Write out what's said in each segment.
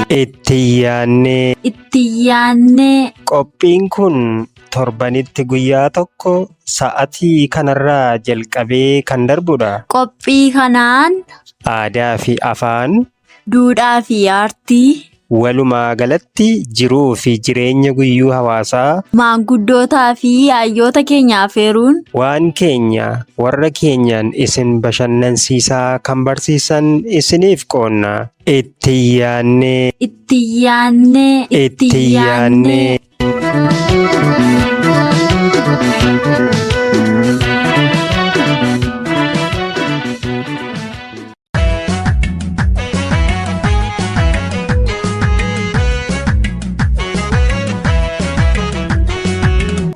Itti yaannee. Itti yaannee. Qophiin kun torbanitti guyyaa tokko sa'atii kanarraa jalqabee kan darbudha. Qophii kanaan. Aadaa fi afaan. Duudhaa fi aartii. Walumaa galatti jiruu fi jireenya guyyuu hawaasaa. Maanguddootaa fi hayyoota keenya afeeruun. Waan keenya warra keenyaan isin bashannansiisaa kan barsiisan isiniif qoonna. Itti yaannee. Itti yaannee. Itti yaannee.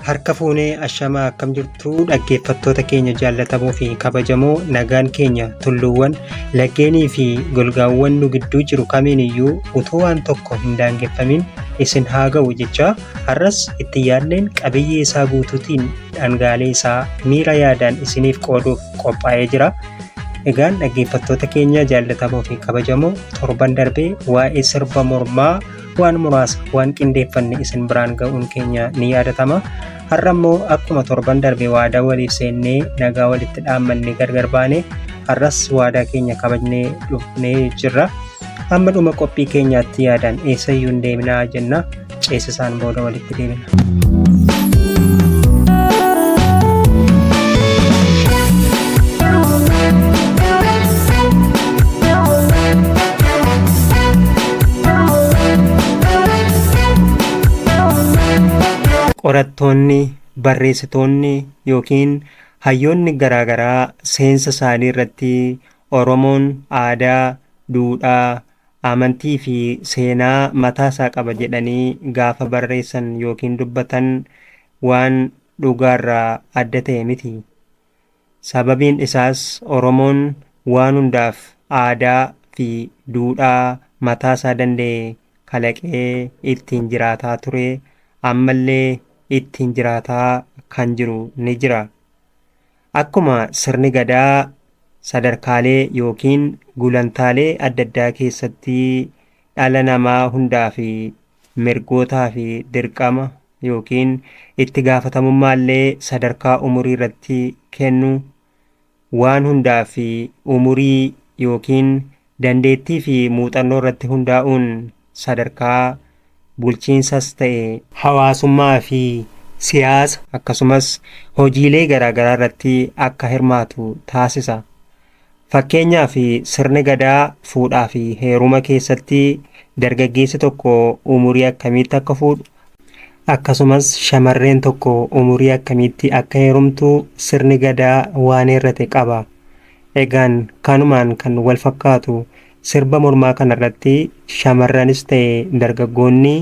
Harka fuunee ashamaa akkam jirtu dhaggeeffattoota keenya jaallatamoo fi kabajamoo nagaan keenya tulluuwwan laggeenii fi golgaawwan nu gidduu jiru kamiin iyyuu utuu waan tokko hin daangeffamin isin haa ga'u jechaa har'as itti yaadneen qabiyyee isaa guutuutiin dhangaalee isaa miira yaadaan isiniif qooduuf qophaa'ee jira. Egaan dhaggeeffattoota keenya jaallatamoo fi kabajamoo torban darbee waa'ee sirba mormaa waan muraasa waan qindeeffanne isin biraan ga'uun keenya ni yaadatama. Har'a immoo akkuma torban darbe waadaa waliif seennee nagaa walitti dhaammannee gargar baane har'as waadaa keenya kabajnee dhufnee jirra. Hamma dhuma qophii keenyaatti yaadaan eessayyuu hin deeminaa jenna. Ceesisaan booda walitti deebina. Qorattoonni, barreessitoonni yookiin hayyoonni garaagaraa seensa isaanii irratti Oromoon aadaa, duudhaa, amantii fi seenaa mataasaa qaba jedhanii gaafa barreessan yookiin dubbatan waan dhugaarraa adda ta'e miti. Sababiin isaas Oromoon waan hundaaf aadaa fi duudhaa mataasaa danda'e kalaqee ittiin jiraataa ture, ammallee ittiin jiraataa kan jiru ni jira. Akkuma sirni Gadaa sadarkaalee yookiin gulantaalee adda addaa keessatti dhala namaa hundaaf mirgootaa fi dirqama yookiin itti gaafatamummaallee sadarkaa umurii irratti kennu waan hundaaf umurii yookiin dandeettii fi muuxannoo irratti hundaa'uun sadarkaa bulchiinsas ta'e hawaasummaa fi siyaasa akkasumas hojiilee garaagaraa irratti akka hirmaatu taasisa. Fakkeenyaaf sirni Gadaa fuudhaa fi heeruma keessatti dargaggeessi tokko umurii akkamiitti akka fuudhu akkasumas shamarreen tokko umurii akkamiitti akka heerumtu sirni Gadaa waan heerrate qaba. Egaan kanumaan kan wal fakkaatu sirba mormaa kanarratti shamarranis ta'e dargaggoonni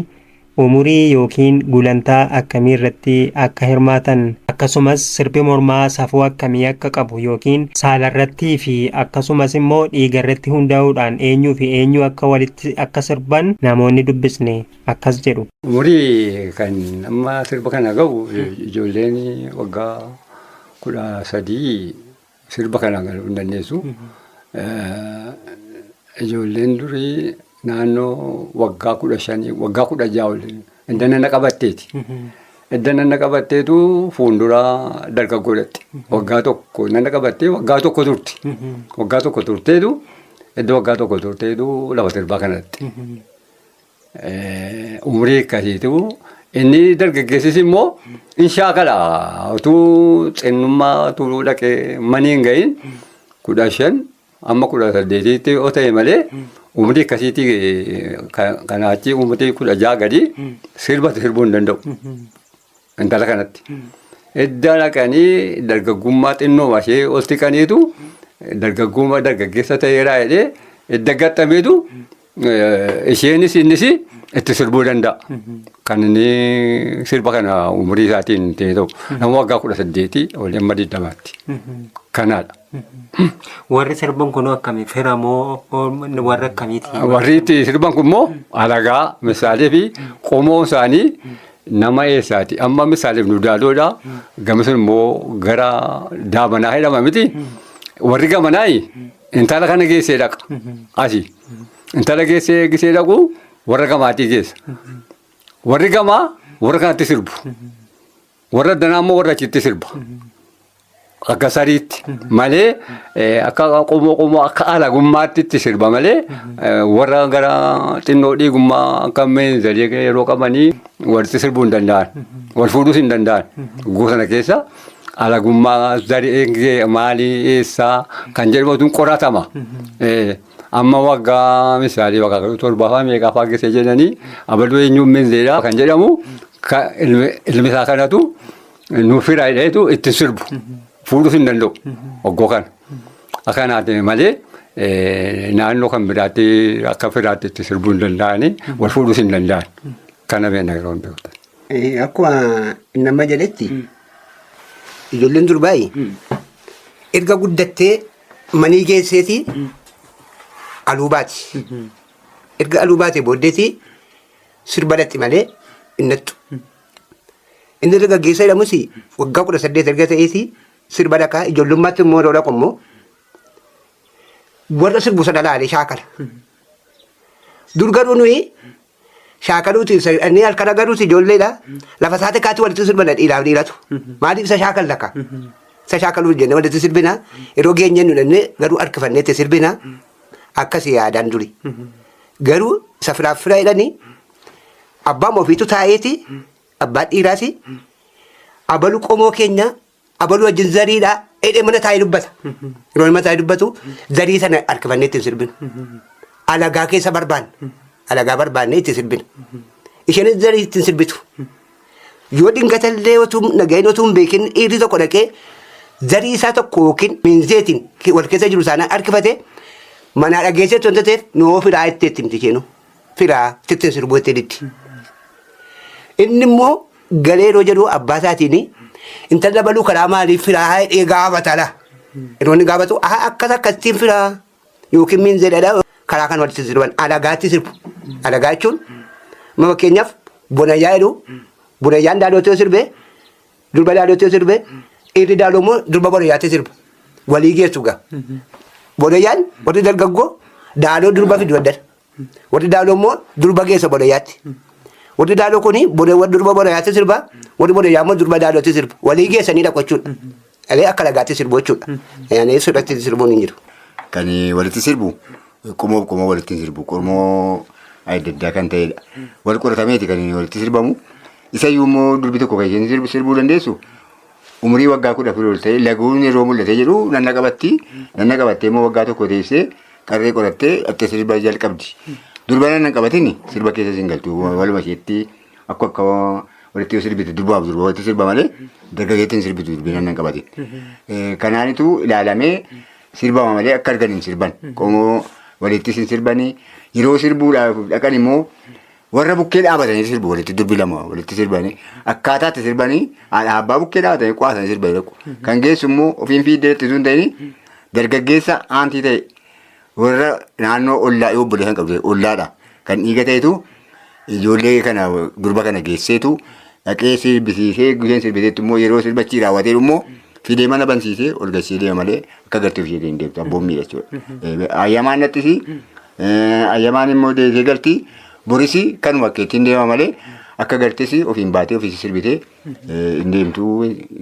umurii yookiin gulantaa akkamii irratti akka hirmaatan akkasumas sirbi mormaa safuu akkamii akka qabu yookiin saalarrattii fi akkasumas immoo dhiigarratti hundaa'uudhaan eenyuu fi eenyu akka walitti akka sirban namoonni dubbisne akkas jedhu. Umurii kan amma sirba kana ga'u ijoolleen waggaa 13 sirba kana galuu hin dandeessu. Ijoolleen durii naannoo waggaa 15 waggaa 16 ol edda nana qabatteeti. Edda nana qabatteetu fuuldura dargaggoo dhaqxi. Waggaa tokko nana qabattee waggaa tokko turti. Waggaa tokko turteetu edda waggaa tokko turteetu lafa sirbaa kana dhaqxi. Umurii akkasiitu inni dargaggeessis immoo in shaakala utuu xinnummaa utuu dhaqee manii hin gahin 15 amma 18tti yoo ta'e malee umurii akkasiitti kanaa achi umurii 16 gadi sirba sirbuu hin danda'u. Intala kanatti. Edda dhaqanii dargaggummaa xinnoo ishee ol siqaniitu dargaggummaa dargaggeessa ta'eeraa jedhee edda gaxxameetu isheenis innis Itti sirbuu danda'a. Kan inni sirba kana umurii isaatiin ta'e ta'u nama waggaa 18 olii amma 20tti. Kanaadha. Warri sirban kun akkamii? Fira moo warra akkamiiti? Warri itti sirban kun immoo alagaa misaalee fi qomoo isaanii nama eessaati? Amma misaaleef nu daaloodha. Gama sun immoo gara daamanaa jedhama miti. Warri gamanaayi intala kana geessee dhaqa. Asii. Intala geessee gisee dhaqu warra gamaatii geessa. Warri gamaa warra kanatti sirbu. Warra danaa immoo warra achitti sirba. Akka sariitti malee akka qomoo qomoo akka alagummaatti itti sirba malee warra gara xinnoo dhiigummaa akka meenzalee yeroo qabanii walitti sirbuu hin danda'an. Wal fuudhuus hin danda'an. Gosa sana keessa alagummaa zarii maalii eessaa kan jedhamu qoratama. Amma waggaa misaalii waggaa torbaafaa meeqaafaa geesse jedhanii abaluu eenyuun meenzeedha kan jedhamu ilmi isaa kanatu nuuf firaa jedheetu itti sirbu. Fuudhuus hin danda'u oggoo kana. Akkanaati malee naannoo kan biraatti akka firaatti itti sirbuu hin danda'anii wal fuudhuus hin danda'an. Kana beekna yeroo hin beektan. Akkuma nama jedhetti ijoolleen durbaayi erga guddattee manii geesseeti aluu baati. Erga aluu baate booddeeti sirba dhaqxi malee hin dhaqxu. Inni dargaggeessa jedhamus waggaa 18 erga ta'eeti sirba dhaqaa ijoollummaatti immoo yeroo dhaqu immoo warra sirbu sana laalee shaakala. Dur garuu nuyi shaakaluuti inni halkan agaruuti ijoolleedha. Lafa isaati kaatti walitti sirbana dhiiraaf dhiiratu. Maaliif isa shaakalla ka? Isa shaakaluuf jennee walitti sirbina. Yeroo geenye nu dhannee garuu harkifannee itti sirbina. Akkasi yaadaan duri. Garuu isa firaaf fira jedhanii abbaan ofiitu taa'eeti abbaan dhiiraasi abalu qomoo keenya abalu wajjin zariidha jedhee mana taa'ee dubbata. Yeroo mana taa'ee dubbatu zarii sana harkifannee ittiin sirbina. Alagaa keessa barbaanna. Alagaa barbaannee itti sirbina. Isheenis zarii ittiin sirbitu. Yoo dingatallee otuu nagayin otuu hin beekin dhiirri tokko dhaqee zarii isaa tokko yookiin minzeetiin wal keessa jiru isaanii harkifate manaa dhageessee wanta ta'eef noo firaa itti itti himti isheenuu. Firaa ittiin sirbuu itti diddi. Inni immoo galee yeroo jedhu abbaa isaatiin intala baluu karaa maaliif firaa jedhee gaafata laa. Yeroo inni gaafatu akkas akkasittiin firaa yookiin minzeedha karaa kan walitti sirban alagaatti sirbu. Alagaa jechuun amma fakkeenyaaf bonayyaa jedhu bonayyaan daalootti yoo sirbe durba daalootti yoo sirbe dhiirri daaloo immoo durba bonayyaatti sirba. Walii geessu gaa. Bonayyaan warri dargaggoo daaloo durba fidu addana. Warri daaloo immoo durba geessa bonayyaatti. Warri daaloo kuni durba bonayyaatti sirba warri bonayyaa immoo durba daalootti sirba. Walii geessanii dhaqu jechuudha. Alee akka lagaatti sirbu jechuudha. Yaani sirratti sirbuun hin jiru. Kan walitti sirbu qomoof qomoo walitti hin sirbu. Qomoo adda addaa kan ta'edha. Wal qoratameeti kan walitti sirbamu. Isayyuu immoo durbi tokko kan isheen sirbu sirbuu dandeessu umurii waggaa 14 ol ta'e laguun yeroo mul'atee jedhu nanna qabatti. Nanna qabattee immoo waggaa tokko teessee qarree qorattee dhattee sirba jalqabdi. Durba nanna hin qabatin sirba keessa hin galtu. Waluma isheetti akka akka walitti yoo sirbite durbaaf durba walitti sirba malee dargaggeetti hin sirbitu durbi nanna hin qabatin. Kanaanitu ilaalamee sirbama malee akka argan hin sirban. Qomoo walittis hin sirbanii yeroo sirbuudhaaf dhaqan immoo warra bukkee dhaabatanii sirbu walitti durbi lama walitti sirbanii akkaataa itti sirbanii haadha abbaa bukkee dhaabatanii qo'atanii sirbanii dhaqu. Kan geessu immoo ofiin fiiddee itti sun ta'ini dargaggeessa aantii ta'e warra naannoo ollaa yoo obboleessan qabdu ollaadha kan dhiiga ta'etu ijoollee kana durba kana geesseetu dhaqee sirbisiisee gisheen sirbiteetti immoo yeroo sirbachii raawwatee immoo fidee mana bansiisee ol galchee deema malee akka gartuu ishee hin deemtu abboommiidha jechuudha. Ayyamaan nattisii ayyamaan immoo deebisee galti borisi kanuma akka ittiin deema malee akka gartisi ofiin baatee ofiisi sirbitee hin deemtu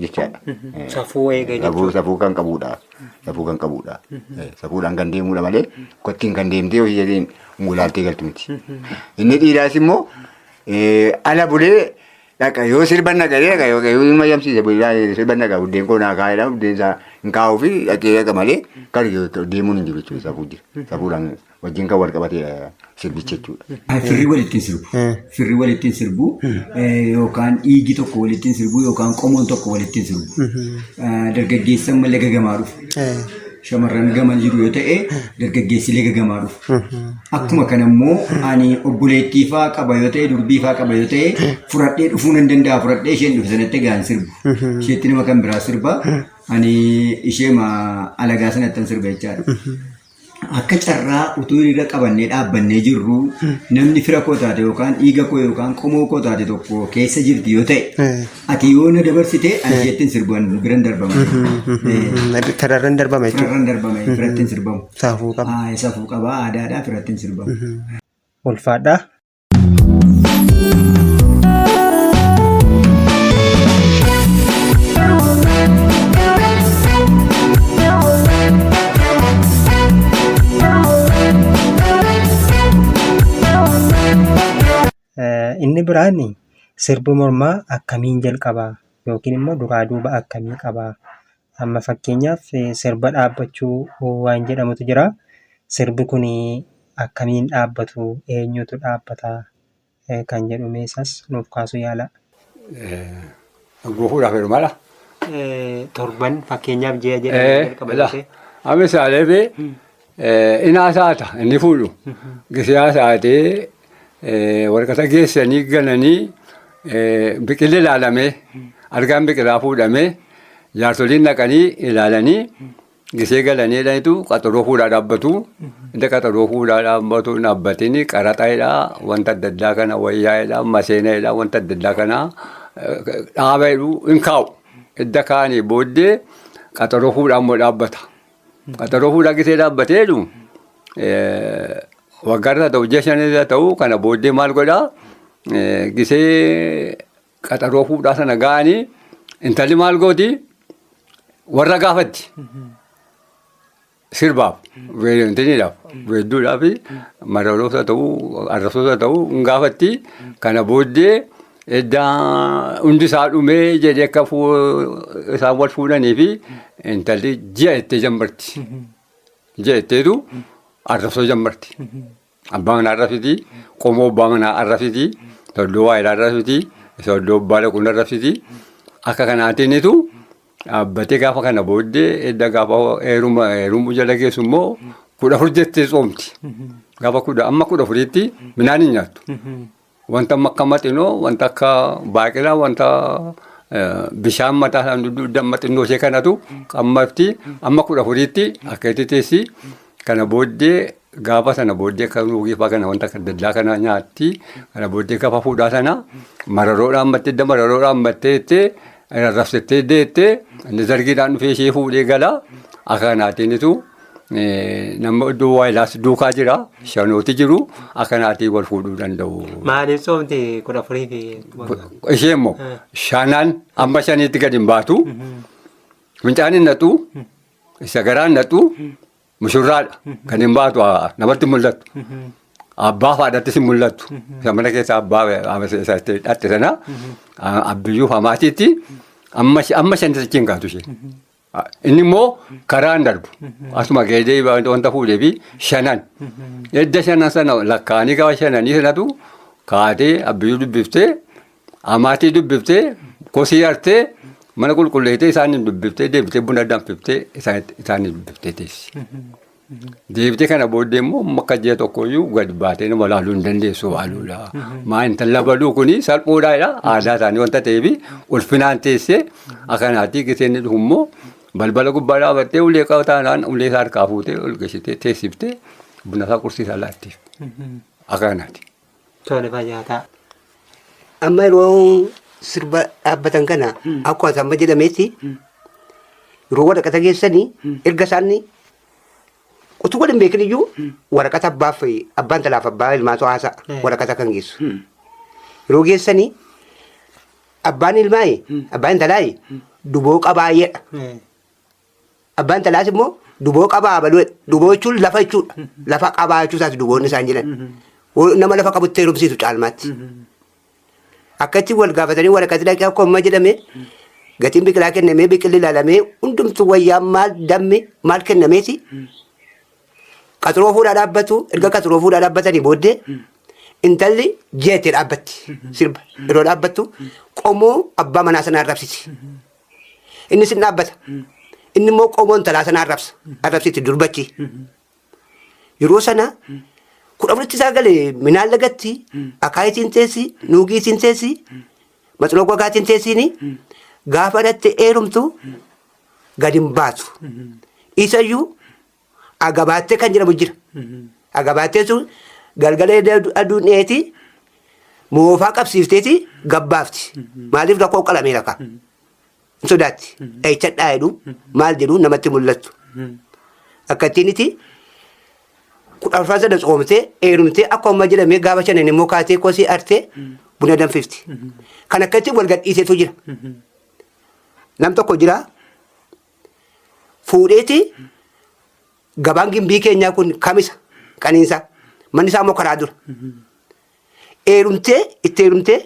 jechaadha. Safuu eega Safuu jechuudha. safuu kan qabudha. Safuu kan qabudha. Safuudhaan kan deemudha malee kottiin kan deemtee ofii isheetiin ngulaaltee galtu miti. Inni dhiiraas immoo ala bulee dhaqa yoo sirban dhaqa dhaqa yoo yoo ilma yamsiise bulee sirban dhaqa buddeen koo naa kaa'edha buddeen isaa hin kaa'uu fi dhaqee dhaqa malee kan deemuun hin jiru jechuudha safuu jira. Safuudhaan wajjin kan wal qabateedha sirbichi jechuudha. Firri walitti hin sirbu. Firri walitti hin sirbu yookaan dhiigi tokko walitti hin sirbu yookaan qomoon tokko walitti hin sirbu. Dargaggeessa malee gagamaa dhufu. Shamarran gama jiru yoo ta'e dargaggeessi laga gamaa dhufa. Akkuma kana immoo ani obboleettii faa qaba yoo ta'e durbii faa qaba yoo ta'e furadhee dhufuu nan danda'a furadhee isheen dhufe sanatti egaa hin sirbu. Isheetti nama kan biraa sirba ani isheema alagaa sanatti hin sirba jechaadha. Akka carraa utuu hiriira qabannee dhaabbannee jirru namni fira koo taate yookaan dhiiga koo yookaan qomoo koo taate tokko keessa jirti yoo ta'e ati yoo na dabarsite ani isheetti hin sirbu ani biran darbama. Firarran darbama jechuudha. Firarran darbama firatti hin sirbamu. Safuu qaba. Safuu qaba aadaadhaa firatti hin sirbamu. Ulfaadhaa. Inni biraan sirbi mormaa akkamiin jalqaba yookiin immoo duraa duuba akkamii qaba? Amma fakkeenyaaf sirba dhaabbachuu waan jedhamutu jira. Sirbi kun akkamiin dhaabbatu? Eenyutu dhaabbata? Kan jedhu mee isas nuuf kaasuu yaalaa. Gufuudhaaf heerumadha. Torban fakkeenyaaf ji'a jedhamee jalqaba jettee. Amisaalee fi inaa saata inni fuudhu. Gisiyaa saatee warqata geessanii galanii biqilli ilaalamee argaan biqilaa fuudhamee jaarsoliin dhaqanii ilaalanii gisee galanii jedhanitu qaxaroo fuudhaa dhaabbatu. Inta qaxaroo fuudhaa dhaabbatu dhaabbatini qaraxaidha wanta adda addaa kana wayyaa'edha maseenaidha wanta adda addaa kana dhaaba jedhu hin kaa'u. Edda kaa'anii booddee qaxaroo fuudhaa immoo dhaabbata. Qaxaroo fuudhaa gisee dhaabbatee jedhu waggaarra ta'u ji'a shanirra ta'u kana booddee maal godhaa gisee qaxaroo fuudhaa sana ga'anii intalli maal gooti warra gaafatti sirbaaf weelintiniidhaaf weedduudhaaf mararoota ta'u arrabsoota ta'u hin gaafatti kana booddee edda hundi isaa dhumee jedhee akka isaan wal fuudhanii fi intalli ji'a jettee jammarti. Ji'a jetteetu arrabsoo jammarti. Abbaa manaa arrabsiti, qomoo abbaa manaa arrabsiti, soddoo waayilaa arrabsiti, soddoo abbaa laquun arrabsiti. Akka kanaatiinitu dhaabbatee gaafa kana booddee edda gaafa heeruma heerumuu jala geessu immoo 14 jettee tsoomti. Gaafa kudha amma 14tti midhaan hin nyaattu. Wanta akka maxinoo, wanta akka baaqelaa, wanta bishaan mataa isaan dudduuddan maxinnoo ishee kanatu qammafti. Amma 14tti akka itti teessi. Kana booddee gaafa sana booddee akka nuugii fa'aa kana wanta akka adda addaa kana nyaatti. Kana booddee gaafa fuudhaa sana mararoodhaan ammattee edda mararoodhaan ammattee jettee rarrabsettee deettee inni zargiidhaan dhufee ishee fuudhee gala. Akka kanaatiinitu Nama iddoo waayilaas duukaa jira. Shanooti jiru. Akkanaatiin wal fuudhuu danda'u. Maaliif soomti 14 fi Ishee immoo shanaan amma shaniitti gadi hin baatu. Fincaan hin naqxu. Isa garaa hin naqxu. Mushurraadha. Kan hin baatu namatti hin mul'attu. Abbaa fi haadhattis hin mul'attu. Isa mana keessa abbaa isa itti hidhatte sana abbiyyuu hamaatiitti amma shanitti achi hin kaatu isheen. Inni immoo karaa hin darbu. Asuma geedee wanta fuudhee fi shanan. Edda shanan sana lakkaa'anii gaafa shananii sanatu kaatee abbiyyuu dubbiftee amaatii dubbiftee kosii hartee mana qulqulleessitee isaaniin dubbiftee deebitee buna danfiftee isaaniin dubbiftee teessi. Deebitee kana booddee immoo akka ji'a tokkoyyuu gad baatee nama laaluu hin dandeessu waaluudha. Maa intala baluu kuni salphuudhaadha. Aadaa isaanii wanta ta'eef ulfinaan teessee akkanaatii gisee inni dhufu immoo balbala gubbaa dhaabattee ulee qaba taanaan ulee isaa harkaa fuutee ol geessitee teessiftee buna isaa qursii isaa laattiif. Akkanaati. Tole fayyaa ta'a. Amma yeroo sirba dhaabbatan kana akkuma amma jedhametti yeroo waraqata geessanii erga isaan utuu wal hin beekin iyyuu waraqata abbaaf abbaan talaaf abbaa ilmaatu haasa'a waraqata kan geessu. Yeroo geessanii abbaan ilmaayi abbaan intalaayi duboo qabaayeedha. Abbaan intalaas immoo duboo qabaa baluudha. Duboo jechuun lafa jechuudha. Lafa qabaa jechuu isaati duboonni isaan jedhan. Nama lafa qabutti heerumsiisu caalmaatti. Akkatti wal gaafatanii waraqati dhaqee akkuma amma jedhame gatiin biqilaa kennamee biqilli ilaalamee hundumtuu wayyaan maal dammi maal kennameeti qaxuroo fuudhaa dhaabbatu erga qaxuroo fuudhaa dhaabbatanii booddee intalli ji'a itti dhaabbatti sirba yeroo dhaabbattu qomoo abbaa manaa sanaa arrabsiti. Innis hin dhaabbata. Inni immoo qomoo intalaa sana arrabsa. Arrabsiti durbachi. Yeroo sana 14tti isaa gale minaan lagatti akaayitiin teessi nuugiitiin teessi maxinoo gogaatiin teessiini gaafa dhatte eerumtu gad hin baatu. Isayyuu agabaattee kan jedhamu jira. Agabaattee sun galgala aduun dhiyeeti moofaa qabsiifteeti gabbaafti. Maaliif rakkoo qalameera kaa. Hin sodaatti. Dhahichadhaa jedhu maal jedhu namatti mul'attu. Akka ittiin iti 14 sana tsoomtee heerumtee akka amma jedhamee gaafa shanan immoo kaatee kosii artee buna danfifti. Kan akkatti wal gadhiisetu jira. Nam tokko jira fuudheeti gabaan gimbii keenyaa kun kamisa qaniinsa manni isaa immoo karaa dura. Heerumtee itti heerumtee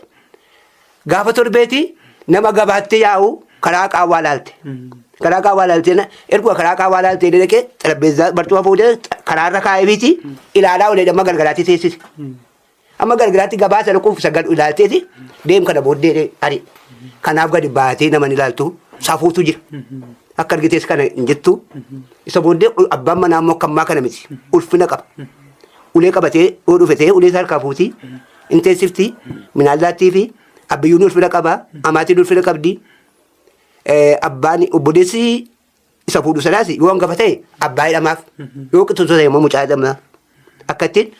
gaafa torbeeti nama gabaatti yaa'u karaa qaawwaa laalte. Karaa qaawwaa laaltee erguma karaa qaawwaa laaltee dhaqee xarapheezaa barcuma fuudhee karaarra kaa'ee biiti ilaalaa olee amma galgalaatti teessise. Amma galgalaatti gabaa sana quufsa gad ilaalteeti deem kana booddee ari. Kanaaf gadi baatee nama hin ilaaltu safuutu jira. Akka argitees kana hin jettu. Isa booddee abbaan manaa immoo akka ammaa kana miti ulfina qaba. Ulee qabatee yoo dhufe ta'ee ulee isaa harkaa fuuti. In teessifti minaan laattii fi abbiyyuun ulfina qaba amaatiin ulfina qabdi. Abbaan obboleessi isa fuudhu sanaas yoo hangafa ta'e abbaa jedhamaaf yoo qixxuutu ta'e immoo mucaa jedhama. Akka ittiin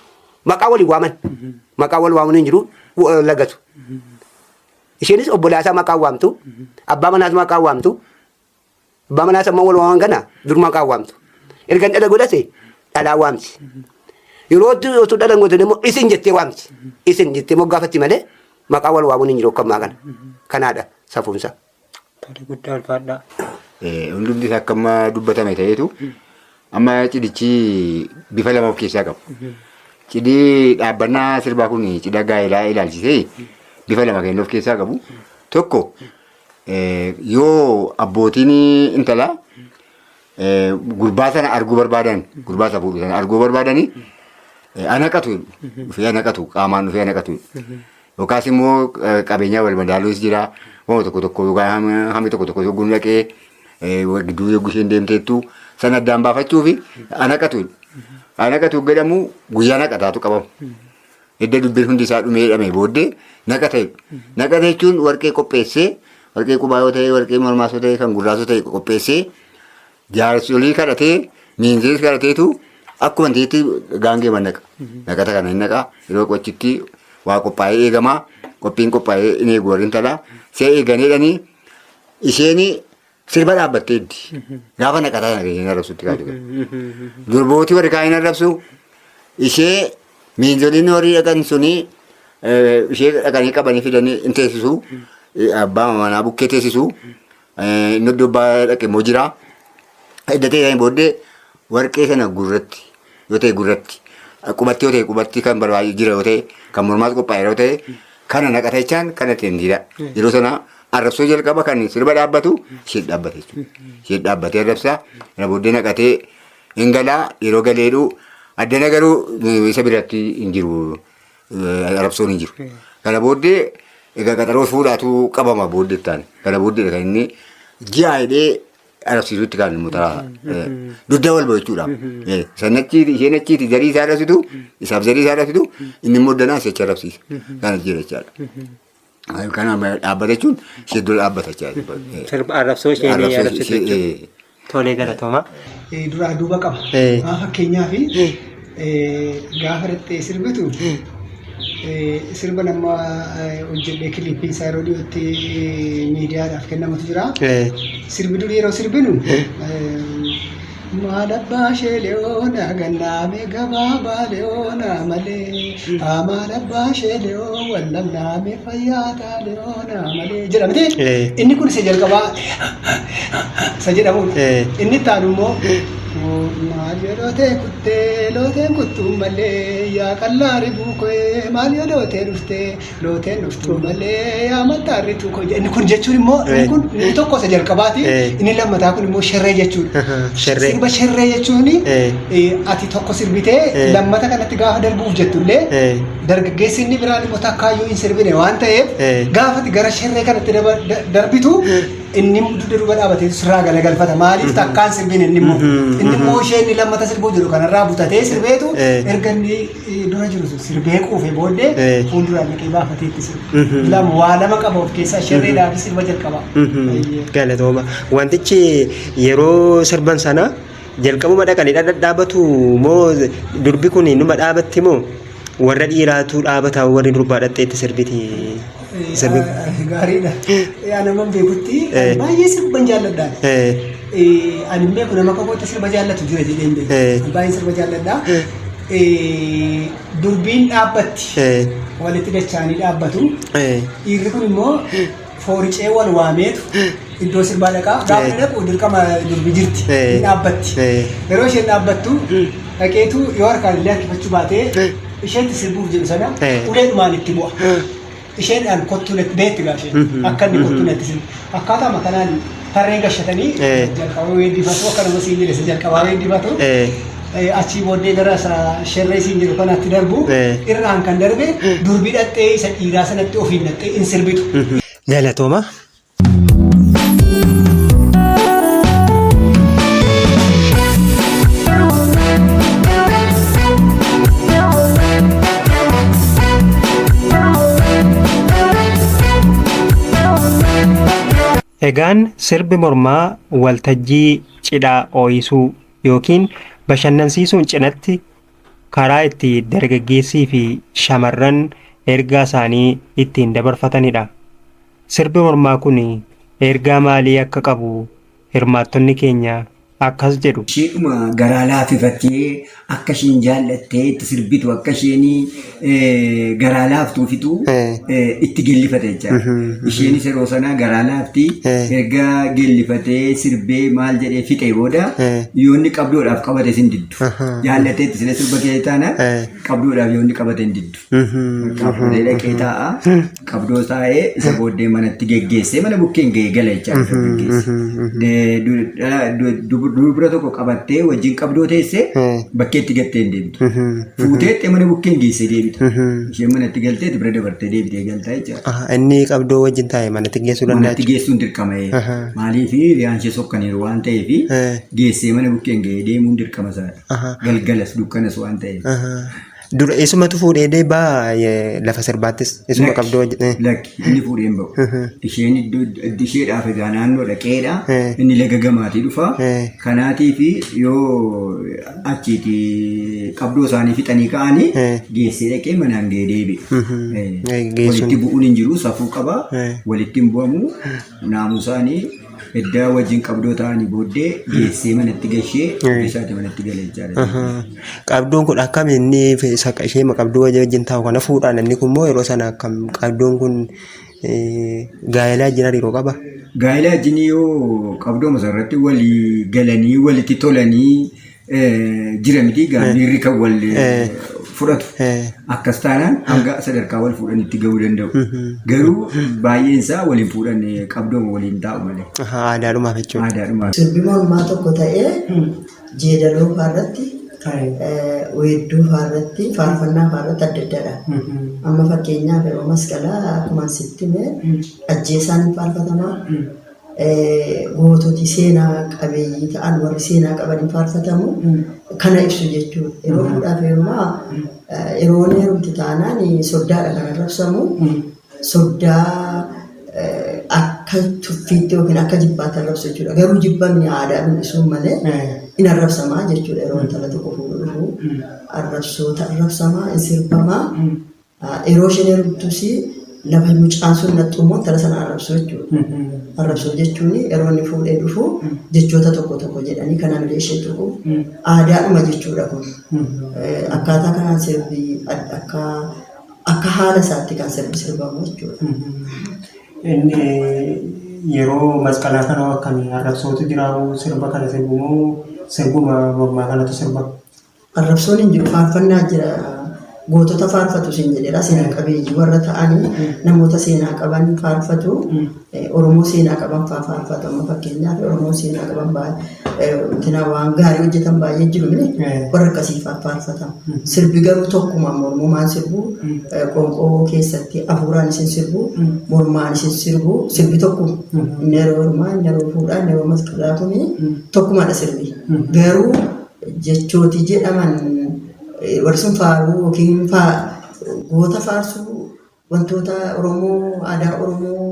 maqaa waliin waaman maqaa wal waamuun hin jiru lagatu. Isheenis obbolaasaa maqaa waamtu abbaa manaas maqaa waamtu abbaa manaas ammoo wal waaman kana dur maqaa waamtu. Erga dhala godhate dhalaa waamti. Yeroo utuu dhala hin godhatin immoo isin jettee waamti. Isin jettee moggaafatti malee maqaa wal waamuun hin jiru akka ammaa kana. Kanaadha safuunsa. Tole guddaa ulfaadhaa. Hundumti isaa akka amma dubbatame ta'eetu amma cidichi bifa lama of keessaa qaba. Cidii dhaabbannaa sirbaa kun cidha gaa'elaa ilaalchisee bifa lama kan inni of keessaa qabu. Tokko yoo abbootiin intalaa gurbaa sana arguu barbaadan gurbaa isa fuudhu sana arguu barbaadanii anaqatu jedhu. Dhufee anaqatu qaamaan dhufee anaqatu jedhu. Yookaas immoo qabeenyaa wal madaaluus jira. Waan tokko tokko yookaan hammi tokko tokko yogguu dhaqee gidduu yogguu isheen deemteettu sana addaan baafachuuf anaqatu jedhu. Anaqatu jedhamu guyyaa naqataatu qabama. Edda dubbiin hundi isaa dhumee jedhamee booddee naqata jedhu. Naqata jechuun warqee qopheessee warqee qubaa yoo ta'e warqee mormaas yoo ta'e kan gurraas yoo ta'e qopheessee jaarsolii kadhatee miinzees kadhateetu akkuma intiitti gaangee naqa. Naqata kana hin naqa yeroo qochitti waa qophaa'ee eegamaa qophiin qophaa'ee hin eegu warri intalaa see eeganiidhanii isheen sirba dhaabbatteetti gaafa naqataa sana isheen arrabsutti kaatu. Durbooti warri kaan hin arrabsu ishee miinzoliin warri dhaqan suni ishee dhaqanii qabanii fidanii hin teessisu abbaa manaa bukkee teessisu inni iddoo abbaa dhaqe immoo jira. Edda ta'e booddee warqee sana gurratti yoo ta'e gurratti qubatti yoo ta'e qubatti kan barbaadu jira yoo ta'e kan mormaas qophaa'e yoo ta'e kana naqata jechaan kana ittiin jira. Yeroo sana arrabsoo jalqaba kan sirba dhaabbatu ishee dhaabbate jechuudha. Ishee dhaabbatee arrabsaa kana booddee naqatee hin galaa yeroo galeedhu addana garuu isa biratti hin jiru arrabsoon hin jiru. Kana booddee egaa qaxaroo fuudhaatu qabama booddee taane. Kana booddee kan inni ji'a hidhee arrabsiisutti kan immoo taraa dugda wal bahu jechuudha. San achiiti isheen achiiti zarii isaa arrabsitu isaaf zarii isaa arrabsitu inni immoo danaa si'achi arrabsiisa. Kana jira jechaadha. Kana dhaabbata jechuun ishee dura dhaabbata jechaadha. Sirba arrabsoo isheen arrabsitu jechuudha. Tolee galatooma. Duraa duuba qaba. Maa fakkeenyaaf gaafa dhaqxee sirbitu sirba nama hojjedhee kiliippii isaa yeroo dhiyootti miidiyaadhaaf kennamutu jira. Sirbi durii yeroo sirbinu maal abbaa ishee leeyoona gannaame gabaabaa leeyoona malee maal abbaa ishee leeyoo wallamnaame fayyaataa leeyoona malee jedha miti. Inni kun isa jalqabaa isa jedhamudha. Inni itti aanu immoo maal yoo lootee kuttee looteen kuttuu malee yaa qallaa ribuu koo maal yoo lootee dhuftee looteen dhuftuu malee yaa maxxaarrituu koo inni kun jechuun immoo inni kun inni tokko isa jalqabaati inni lammataa kun immoo sherree jechuudha. Sherree. Sirba sherree jechuun ati tokko sirbitee lammata kanatti gaafa darbuuf jettullee dargaggeessi inni biraan immoo takkaayyuu hin sirbine waan ta'eef gaafati gara sherree kanatti darbitu Inni dugda duuba dhaabatee sirraa galagalfata. Maaliif takkaan sirbiin inni immoo. Inni immoo ishee inni lammata sirbuu jiru kanarraa butatee sirbeetu erga inni dura jiru sun sirbee quufe booddee fuulduraan dhaqee baafatee itti sirba. Lama waa lama qaba of keessaa sherreedhaa fi sirba jalqaba. Galatooma. Wantichi yeroo sirban sana jalqabuma dhaqanii dhadhaabatu moo durbi kun numa dhaabatti moo warra dhiiraatu dhaabata warri durbaa dhaqxee itti sirbiti? Sirbi. Gaariidha. Yaa nama beekutti baay'ee sirban jaalladha. Ani hin beeku nama kakootti sirba jaallatu jira jedhee hin beeku. Baay'ee sirba jaalladha. Durbiin dhaabbatti. Walitti dacha'anii dhaabbatu. Dhiirri kun immoo fooricee wal waameetu iddoo sirbaa dhaqaa. Gaafa inni dhaqu dirqama durbi jirti. Ni dhaabbatti. Yeroo isheen dhaabbattu dhaqeetu yoo harkaan illee harkifachuu baatee isheetti sirbuuf jedhu sana uleedhumaan itti bu'a. Isheedhaan kottuu natti beekti gaa isheen akka inni kottuu natti sirbu. Akkaataama kanaan tarree gashatanii jalqaba weeddifatu akka nama siin jedhe isa jalqabaa weeddifatu. Achii booddee gara isa sherree siin jedhu kanaatti darbu irraan kan darbe durbi dhaxxee isa dhiiraa sanatti ofiin dhaxxee in sirbitu. Galatooma. Egaan sirbi mormaa waltajjii cidhaa oo'isuu yookiin bashannansiisuun cinatti karaa itti dargaggeessii fi shamarran ergaa isaanii ittiin dabarfatanidha. Sirbi mormaa kun ergaa maalii akka qabu hirmaattonni keenya akkas jedhu. Isheedhuma garaa laafifattee akka isheen jaallattee itti sirbitu akka isheen garaa laaftuufitu itti geellifate jechaadha. Isheenis yeroo sana garaa laafti erga geellifatee sirbee maal jedhee fixee booda yoo inni qabdoodhaaf qabate sin diddu. Jaallatee itti sila sirba kee taana qabdoodhaaf yoo inni qabate hin diddu. Qabdee dhaqee taa'a. Qabdoo taa'ee isa booddee manatti geggeessee mana bukkeen ga'ee gala jechaadha dargaggeessi. Dubra tokko qabattee wajjin qabdoo teessee bakkeetti gattee hin deebitu. Fuutee mana bukkeen geessee deebita. Isheen manatti galtee bira dabartee deebitee galta jechaadha. Inni qabdoo wajjin taa'e manatti geessuu danda'a. Manatti geessuun dirqama. Maaliif hiriyaan ishee sokkaniiru waan ta'eef geessee mana bukkeen ga'ee deemuun dirqama isaadha. Galgalas dukkanas waan ta'eef. Dura isumatu fuudhee deebaa lafa sirbaattis isuma Lakki, qabdoo wajjin. Lakki inni fuudhee hin ba'u. Isheen iddoo isheedhaaf egaa naannoo dhaqeedha. Inni laga gamaatii dhufa. Kanaatii fi yoo achiiti qabdoo isaanii fixanii ka'anii geessee dhaqee manaan ga'ee deebi'e. Geessuun. Walitti bu'uun hin jiru safuu qaba. Walitti hin bu'amu. Naamusaanii eddaa wajjin qabdoo ta'anii booddee geessee manatti gashee ofii isaati manatti gale jechaadha. Qabdoon kun akkam inni ishee qabdoo wajjin taa'u kana fuudhaan inni kun immoo yeroo sana akkam qabdoon kun gaa'elaa wajjin hariiroo qaba. Gaa'ela wajjin yoo qabdooma irratti walii galanii walitti tolanii jira miti egaa miirri kan wal fudhatu. Akkas taanaan hanga sadarkaa wal fuudhanitti gahuu danda'u. Garuu baay'een isaa waliin fuudhan qabdooma waliin taa'u malee. Aadaadhumaaf jechuudha. Aadaadhumaaf. Sirbi mormaa tokko ta'ee jeedaloo fa'aa irratti, weedduu fa'aa irratti, faarfannaa fa'aa irratti adda addadha. Amma fakkeenyaaf yeroo masqalaa akkuma sitti hime ajjeesaan hin faarfatamaa. Goototi seenaa qabeeyyii ta'an warri seenaa qaban hin faarfatamu. Kana ibsu jechuudha. Yeroo fuudhaaf heerumaa yeroo heerumti taanaan soddaadha kan arrabsamu. Soddaa akka tuffiitti yookiin akka jibbaatti arrabsu jechuudha. Garuu jibbamni aadaa mul'isuun malee in arrabsamaa jechuudha yeroo intala tokko fuudhu dhufu. Arrabsoota arrabsamaa, in sirbamaa. Yeroo isheen heerumtus lafa mucaan sun naqxu immoo intala sana arrabsu jechuudha. Arrabsuu jechuun yeroo inni fuudhee dhufu jechoota tokko tokko jedhanii kan hamilee ishee tuqu aadaadhuma jechuudha kun. Akkaataa kanaan sirbi akka haala isaatti kan sirbi sirbamu jechuudha. Inni yeroo masqalaa kana akkamii arrabsootu jira sirba kana sirbu moo sirbuma mormaa kanatu sirba? Arrabsoon hin jiru faarfannaa jira. Gootota faarfatu siin jedheera. Seenaa qabeeyyii warra ta'anii namoota seenaa qaban faarfatu. Oromoo seenaa qaban faa faarfatu. Amma fakkeenyaaf Oromoo seenaa qaban baay'ee waan gaarii hojjetan baay'ee jiru mini warra akkasii faa faarfatama. Sirbi garuu tokkuma mormumaan sirbu qoonqoo keessatti hafuuraan isin sirbu mormaan isin sirbu sirbi tokkuma. Inni yeroo heerumaa inni yeroo fuudhaa inni yeroo masqalaa kuni tokkumadha sirbi. Garuu jechooti jedhaman warri sun faaruu yookiin goota faarsuu wantoota Oromoo aadaa Oromoo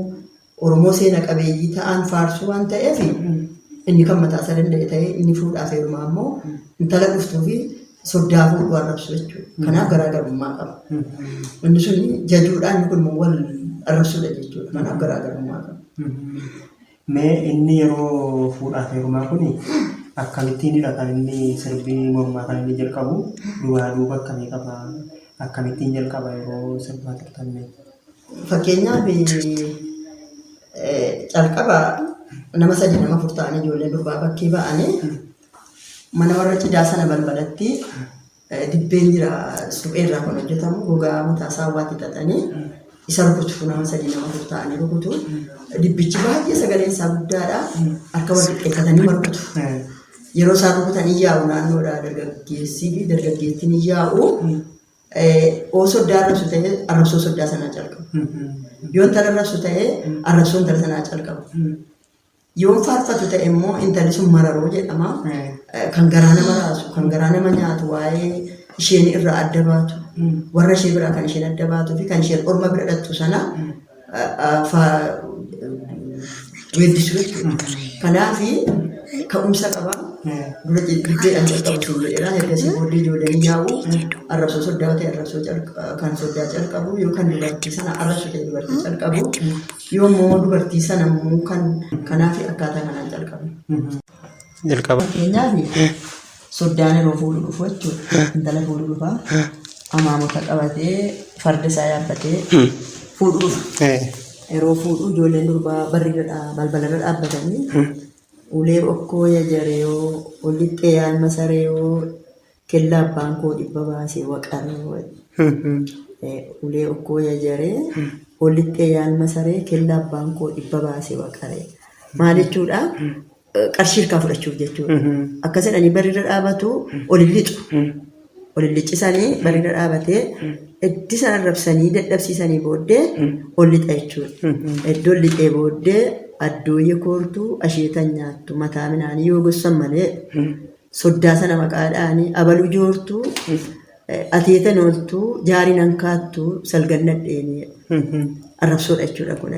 Oromoo seena qabeeyyii ta'an faarsuu waan ta'eef inni kan mataa isaa danda'e ta'ee inni fuudhaaf heerumaa immoo intala dhuftuu fi soddaa fuudhuu arrabsu jechuudha. Kanaaf garaagarummaa qaba. Inni sun jajuudhaan inni kun immoo wal arrabsuudha jechuudha. Kanaaf garaagarummaa qaba. Mee inni yeroo fuudhaaf heerumaa kun akkamittiinidha kan inni sirbii mormaa kan inni jalqabu duraa duuba akkamii qaba akkamittiin jalqaba yeroo sirbaa turtan mee? Fakkeenyaaf calqaba nama sadii nama afur ta'anii ijoolleen durbaa bakkee ba'anii mana warra cidaa sana balbalatti dibbeen jira suphee irraa kan hojjetamu gogaa mataa saawwaatti xaxanii isa rukutu nama sadii nama afur ta'anii rukutu. Dibbichi baay'ee sagaleen isaa guddaadha. Harka wal qixxeeffatanii rukutu. Yeroo isaan rukutan hin yaa'u naannoodha dargaggeessii fi dargaggeettiin hin yaa'u. Oo soddaa arrabsu ta'ee arrabsoo soddaa sanaa calqabu. Yoo intala arrabsu ta'ee arrabsoo intala sanaa calqabu. Yoo faarfatu ta'e immoo intalli sun mararoo jedhama. Kan garaa nama raasu, kan garaa nama nyaatu waa'ee isheen irraa adda baatu, warra ishee biraa kan isheen adda baatuu fi kan isheen orma bira dhattu sana weeddisu jechuudha. Kanaaf ka'umsa qaba. Dura dibbeedhaan calqabu sun jedheera. Ergasii booddee ijoolleen yaa'u arrabsoo soddaa ta'e arrabsoo kan soddaa calqabu yoo kan dubartii sana arrabsu ta'e dubartii calqabu yoo immoo dubartii sana immoo kan kanaaf akkaataa kanaan calqabu. Jalqaba. Fakkeenyaaf soddaan yeroo fuudhu dhufu jechuudha. Intala fuudhu dhufa. Amaamota qabatee farda isaa yaabbatee fuudhu dhufa. Yeroo fuudhu ijoolleen durbaa barri balbalarra dhaabbatanii ulee okkoo yajareeyoo olixxee yaalma sareeyoo kellaa abbaan koo dhibba baasee waqaree ulee okkoo yajaree olixxee yaalma saree kellaa abbaan koo dhibba baasee waqaree. Maal jechuudha? Qarshii harkaa fudhachuuf jechuudha. Akkas jedhanii barriirra dhaabatu ol hin lixu. Ol hin liccisanii barriirra dhaabatee itti sana arrabsanii dadhabsiisanii booddee ol lixa jechuudha. Iddoo ol lixee booddee addooyye koortuu asheetan nyaattu mataa midhaanii yoo gossan malee soddaa sana maqaadhaanii abaluu joortuu ateetan ooltuu jaariin hankaattuu salgan nadheenii arrabsoodha jechuudha kun.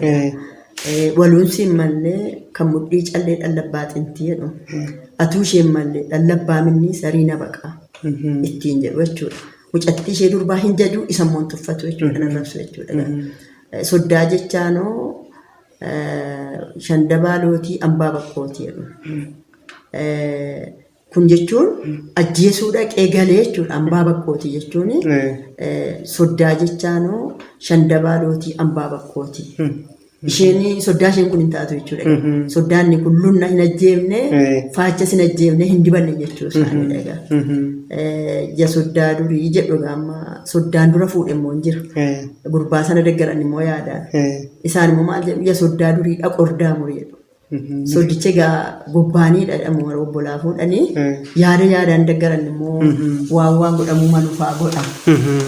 Waluunsi hin mallee kan mudhii callee dhallabbaa xintii jedhu. Atuu ishee hin mallee dhallabbaa minnii sarii na baqa ittiin jedhu jechuudha. Mucattii ishee durbaa hin jaju isa immoo hin tuffatu jechuudha kan arrabsu jechuudha. Soddaa jechaanoo shandabaa lootii ambaa bakkootii jedhu. Kun jechuun ajjeesuu dhaqee galee jechuudha. Ambaa bakkooti jechuun soddaa jechaanoo shandabaa lootii ambaa bakkooti. Isheen soddaa isheen kun hin taatu jechuudha. Soddaan inni kun lunna hin ajjeefne faachas hin ajjeefne hin dibanne jechuu isaaniidha egaa. Ja soddaa durii jedhu egaa amma soddaan dura fuudhe immoo hin jira. Gurbaa sana deggaran immoo yaadaan. Isaan immoo maal jedhu ja soddaa durii dhaqordaa murii jedhu. Soddichi egaa gobbaaniidha jedhamu warra obbolaa fuudhanii yaada yaadaan deggaran immoo waan waan godhamuu malu fa'aa godha.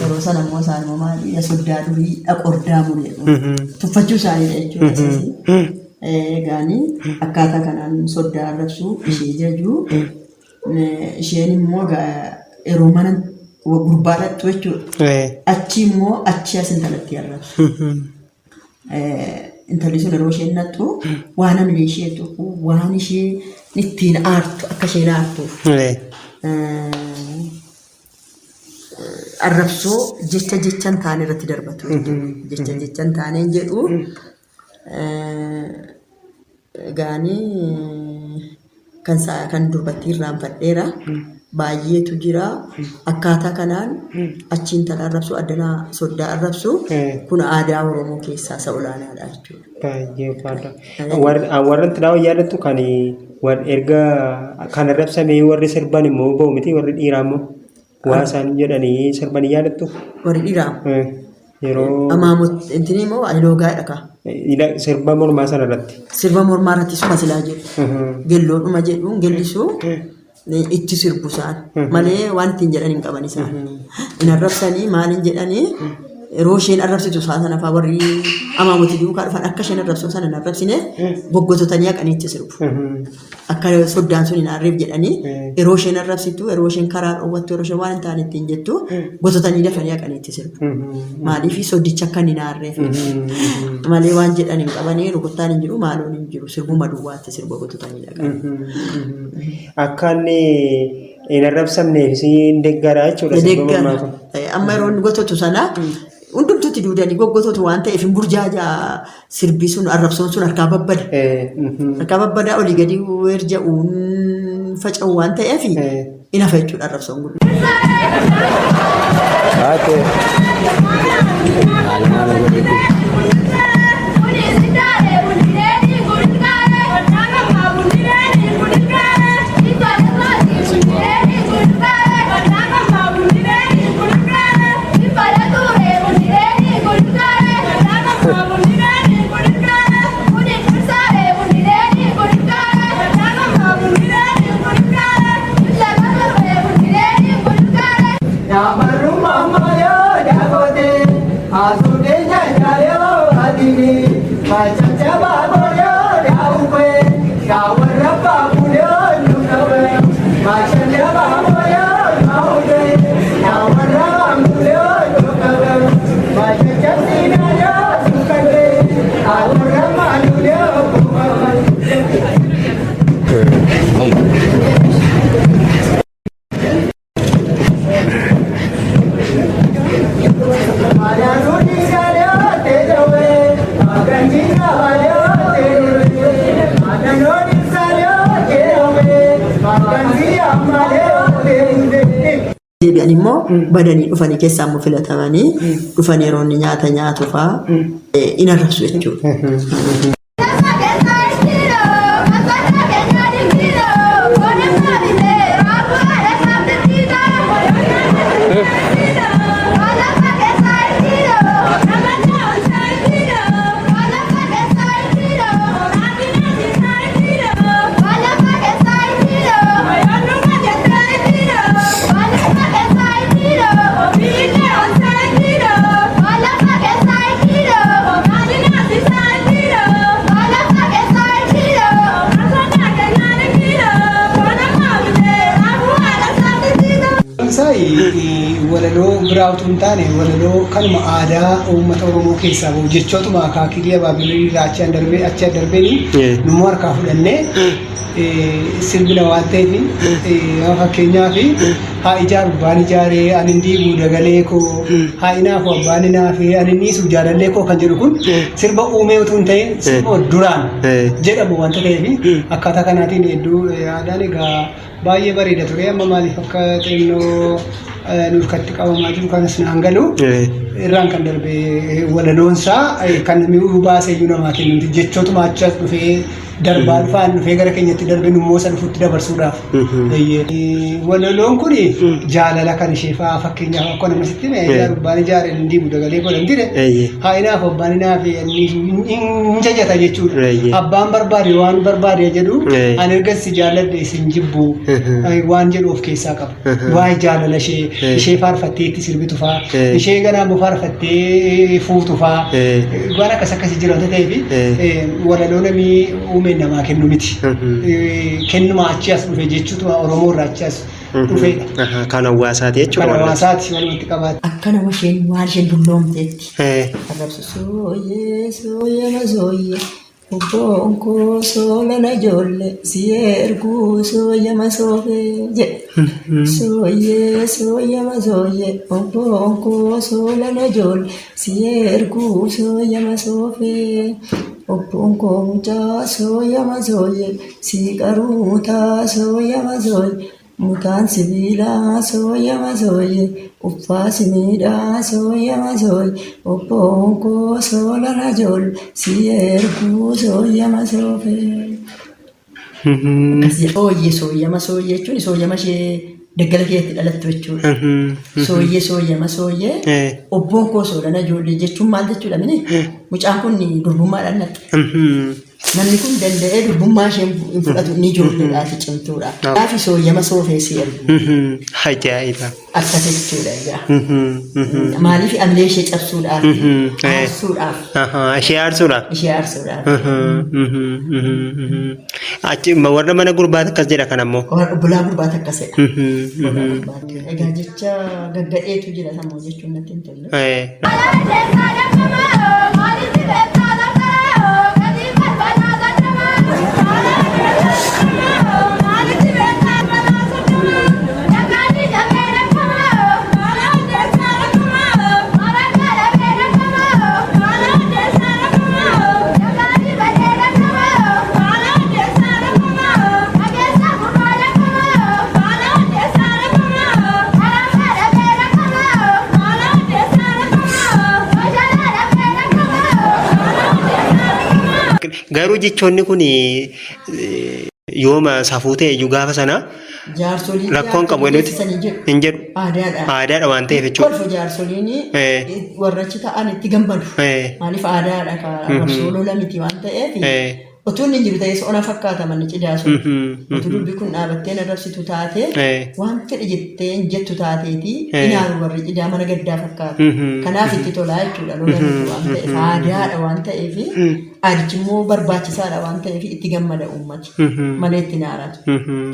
Yeroo sana immoo isaan immoo maali ya soddaa durii dhaqordaa murii jedhu. Tuffachuu isaaniidha jechuudha isas. Egaani akkaataa kanaan soddaa arrabsuu ishee jajuu isheen immoo egaa yeroo mana gurbaa dhaqxu jechuudha. Achi immoo achi as intalatti arrabsu. Intalli sun yeroo isheen naqxu waan hamilee ishee tuqu waan ishee ittiin aartu akka isheen aartuuf arrabsoo jecha jecha hin taane irratti darbatu jechuudha. Jecha jecha hin taaneen jedhu gaanii kan kan durbattii irraanfadheera. Baay'eetu jira. Akkaataa kanaan achi intala arrabsu addanaa soddaa arrabsu kun aadaa Oromoo keessaa isa olaanaadha jechuudha. Baay'ee ulfaata. Warra itti dhaa'u yaadattu kan erga kan arrabsamee warri sirban immoo ba'u miti warri dhiiraa immoo. Waa isaan jedhanii sirbanii yaadattu? Warri dhiiraa. Yeroo Amaamot intini immoo ani loogaadha kaa. Sirba mormaa sana irratti. Sirba mormaa irratti suma silaa jedhu. Gelloodhuma jedhu gellisuu itti sirbu isaan. Malee waan ittiin jedhan hin qaban isaan. Hin arrabsanii maaliin jedhanii yeroo isheen arrabsitu isaan sana fa'aa warri amaamoti duukaa dhufan akka isheen arrabsu sana hin arrabsine goggototanii haqanii itti sirbu. Akka soddaan sun hin aarreef jedhanii yeroo isheen arrabsitu yeroo isheen karaa dhoowwattu yeroo isheen waan hin taane ittiin jettu gototanii dafanii haqanii itti sirbu. Maaliif soddicha akka inni hin aarreef malee waan jedhan hin qabanii rukuttaan hin jiru maaloon hin jiru sirbuma duwwaatti sirba gototanii dhaqan. Akka inni hin arrabsamneef hin deeggaraa jechuudha sirba mormaa kun. Amma yeroo inni gototu sana hundumtuutti duudanii goggototu waan ta'eef hin burjaajaa sirbi sun arrabsoon sun harkaa babbada. Harkaa babbadaa olii gadi weerja'uun faca'u waan ta'eef hin hafa jechuudha arrabsoon kun. Deebi'an immoo badanii dhufanii keessaa immoo filatamanii dhufanii yeroo inni nyaata nyaatu fa'aa in arrabsu jechuudha. Isaa walaloo biraa utuu hin taane walaloo kanuma aadaa uummata Oromoo keessaa bahu jechootuma akaakilii abaabilii irraa achi darbee achi darbeen nummoo harkaa fudhannee sirbina waan ta'eef fakkeenyaaf haa ijaaru abbaan ijaaree ani hin diigu dagalee koo haa inaafu abbaan inaafee ani hin dhiisu jaalallee koo kan jedhu kun sirba uumee utuu hin ta'in sirba duraan jedhamu wanta ta'eef akkaataa kanaatiin hedduu aadaan egaa baay'ee bareeda ture amma maaliif akka xinnoo nurkatti qabamaa jiru kanas naan galu irraan kan darbe walaloonsaa kan namni baasee iyyuu namaa kennu jechootuma achi as dhufee darbaa dhufaan dhufee gara keenyatti darbe nummoo isa dhufutti dabarsuudhaaf. Walaloon kun jaalala kan ishee fa'aa fakkeenyaaf akka nama sitti hime abbaan ijaare hin diigu dagalee godhan dire haa inaafu abbaan inaafe hin jajata jechuudha. Abbaan barbaade waan barbaade jedhu ani erga si jaalladhe isin jibbu waan jedhu of keessaa qaba. Waa'ee jaalala ishee ishee faarfattee itti sirbitu fa'aa ishee ganaa immoo faarfattee fuutu fa'aa waan akkas akkasii jira wanta ta'eef walaloo namni uumeen namaa kennu miti. Kennuma achi as dhufe jechuutu Oromoo irraa achi as dhufedha. Kan hawaasaati jechuudha. Kan hawaasaati walumatti qabaate. Akka nama isheen waan isheen dulloomteetti. Arrabsu sooyyee sooyyee masooyyee obboon koo soolana ijoollee si erguu sooyyama soofee jedhe. Sooyyee sooyyama sooyyee obboon koo soolana ijoollee si erguu sooyyama soofee. Obboon koo mucaa sooyyama sooyyee si qaruutaa sooyyama sooyyee. Mutaan sibiilaa sooyyama sooyyee uffaa simiidhaa sooyyama sooyyee obboon koo soolana ijoollee si erguu sooyyama soofee. Akkas jedha. Sooyyee sooyyama sooyyee jechuun sooyyama ishee Daggala keessatti dhalattu jechuudha. Sooyyee sooyyama sooyyee obboon koo soolana ijoollee jechuun maal jechuudha mini mucaan kun durbummaadhaan naqxe. Namni kun danda'ee durbummaa ishee hin fudhatu inni ijoolleedhaaf cimtuudha. Kanaaf sooyyama soofee si ergu. Ajaa'iba. Akkas jechuudha egaa. Maaliif amilee ishee cabsuudhaaf, aarsuudhaaf. Ishee aarsuudhaaf. Ishee aarsuudhaaf. Achi warra mana gurbaati akkas jedha kan ammoo. Warra obbolaa gurbaati akkas jedha. Egaa jecha gaggadheetu jira sammuu jechuun natti hin tolle. Garuu jechoonni kun yooma safuu ta'e iyyuu gaafa sana Jaarsoliin rakkoon qabu jedhuti geessisanii jedhu. hin jedhu. Aadaadha. Aadaadha waan ta'eef jechuudha. Kolfu jaarsoliin warra achi ta'an itti gammadu. Maaliif aadaadha ka arrabsoo lola miti waan ta'eef. Utuu inni hin jiru ta'es ona fakkaata manni cidaa sun. Utuu dubbi kun dhaabattee hin arrabsitu taate waan fedhe jettee hin jettu taateeti inaaru warri cidaa mana gaddaa fakkaata. Kanaaf itti tolaa jechuudha lola miti waan ta'eef aadaadha waan ta'eef aadichi immoo barbaachisaadha waan ta'eef itti gammada uummati malee itti naaratu.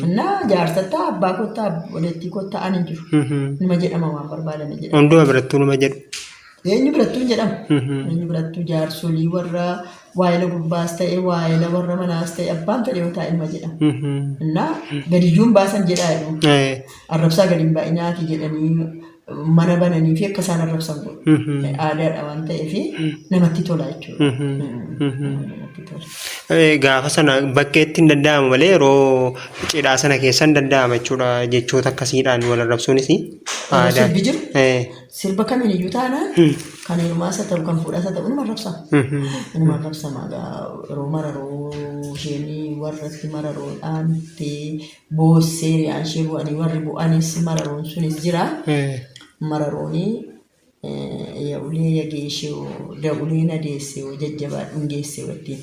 Innaa jaarsattaa abbaa kottaa obboleettii kottaa ani hin jiru. Nima jedhama waan barbaadame jedhama. Hunduma birattuu numa jedhu. Eenyu birattuu hin jedhamu. Eenyu birattuu jaarsolii warra waa'ela gurbaas ta'e waa'ela warra manaas ta'e abbaan fedhe yoo taa'e nima jedhama. Innaa gadiyyuun baasan jedhaa jedhu. Arrabsaa gadi hin baa'inaati jedhanii mana bananii fi akka isaan arrabsan godhu. Aadaadha waan ta'eef namatti tola jechuudha. Namatti tola. Gaafa sana bakkeetti hin danda'amu malee yeroo cidhaa sana keessa hin danda'ama jechuudha jechoota akkasiidhaan wal arrabsuunis Yeroo sirbi jiru sirba kamiin iyyuu taanaan kan heerumaas haa ta'u kan fuudhaas haa ta'u inuma arrabsama. Inuma arrabsama egaa yeroo mararoo isheen warratti mararoo dhaamtee boossee hiriyaan ishee bu'anii warri bu'anis mararoon sunis jira. Mararooni ya'ulee yageeshee da'ulee na deessee jajjabaadhuun geessee wajjin.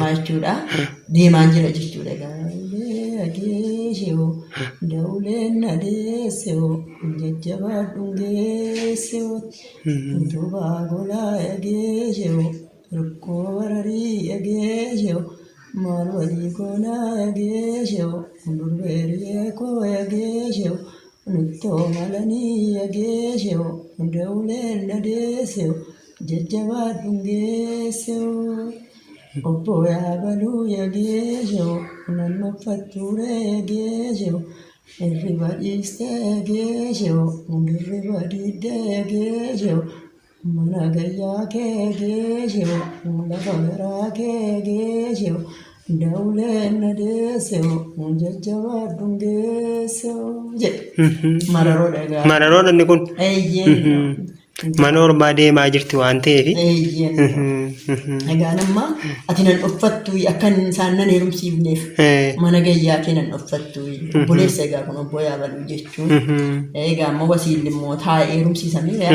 Maal jechuudha? Deemaan jira jechuudha egaa. Ya'ulee yageeshee da'ulee na deessee jajjabaadhuun geessee utubaa golaa yageeshee hirkoo bararii yageeshee maal walii goonaa yageeshee durbeeriyee koo yageeshee nuttoo malanii yageeshee da'ulee na deessee jajjabaadhuun geessee obbo yaabaluu yageeshee nannoffattuuree yageeshee hirriba dhiistee yageeshee hirriba diiddee yageeshee mana gayyaa kee yageeshee lafa garaa kee yageeshee da'ulee na deessee jajjabaadhuun geessee jedhe. Mararoodha egaa. Mararoodha inni kun. Eeyyee. Mana ormaa deemaa jirti waan ta'eef. Eeyyee. Egaa amma ati nan uffattu akka isaan nan heerumsiifneef mana gayyaa kee nan uffattu obboleessa egaa kun obbo yaabaluu jechuun. Egaa amma wasiilli immoo taa'ee heerumsiisamee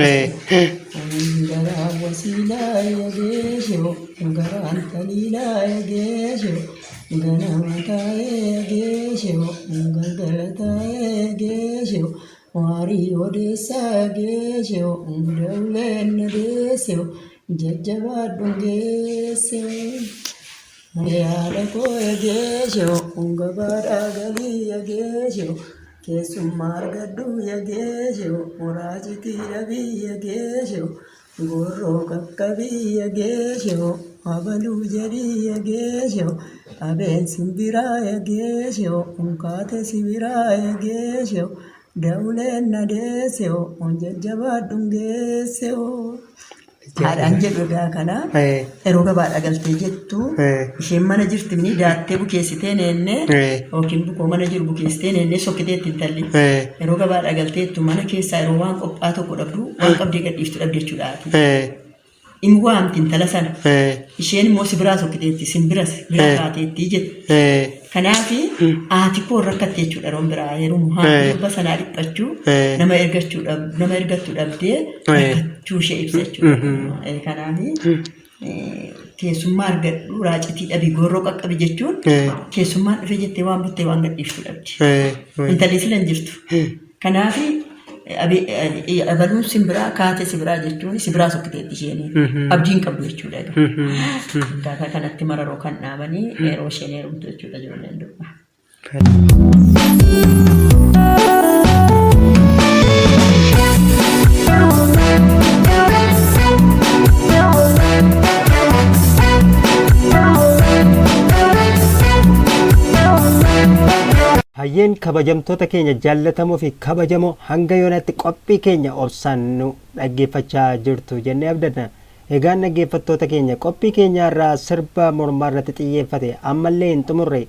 Garaa wasiilaa yageeshoo garaan taliilaa yageeshoo ganama taa'ee yageeshoo galgala taa'ee yageeshoo waarii odeessaa yageeshoo dawleen na deessee jajjabaadhuun geessee. Yaada koo yageeshoo gabaadhaa galii yageeshoo keessummaa argadhu yageeshoo muraacitii dhabii yageeshoo gorroo qaqqabii yageeshoo abaluu jedhii yageeshoo abeen simbiraa yageeshoo unkaate sibiraa yageeshoo dawleen na deessee jajjabaadhuun geessee. Haadhaan jedhu egaa kana yeroo gabaadhaa galtee jettu isheen mana jirti ni daattee bukeessitee neennee yookiin bukoo mana jiru bukeessitee neennee sokkitee ittiin talli. Yeroo gabaadhaa galtee jettu mana keessaa yeroo waan qophaa tokko dhabdu waan qabdee gadhiiftu dhabde jechuudha. In waamti intala sana. Isheen immoo si biraa sokkiteetti simbiras bira kaateetti jette. Kanaaf haati koo rakkatte jechuudha yeroo biraa heerumu haati durba sanaa dhiphachuu nama ergachuu nama ergattu dhabdee rakkachuu ishee ibsa jechuudha. Kanaaf keessummaa argadhu raacitii dhabi goorroo qaqqabi jechuun keessummaan dhufe jettee waan buttee waan gadhiiftu dhabdi. Intalli sila hin jirtu. Kanaaf abaluun simbiraa kaate sibiraa jechuun sibiraa sokkiteetti isheen abdii hin qabdu jechuudha. Akkaataa kanatti mararoo kan dhaabanii yeroo isheen heerumtu jechuudha ijoolleen durbaa. Hayyeen kabajamtoota keenya jaallatamoo fi kabajamoo hanga yoonaatti qophii keenya obsaan nu dhaggeeffachaa jirtu jennee abdanna. Egaan dhaggeeffattoota keenya qophii keenya irraa sirba mormaa irratti xiyyeeffate ammallee hin xumurre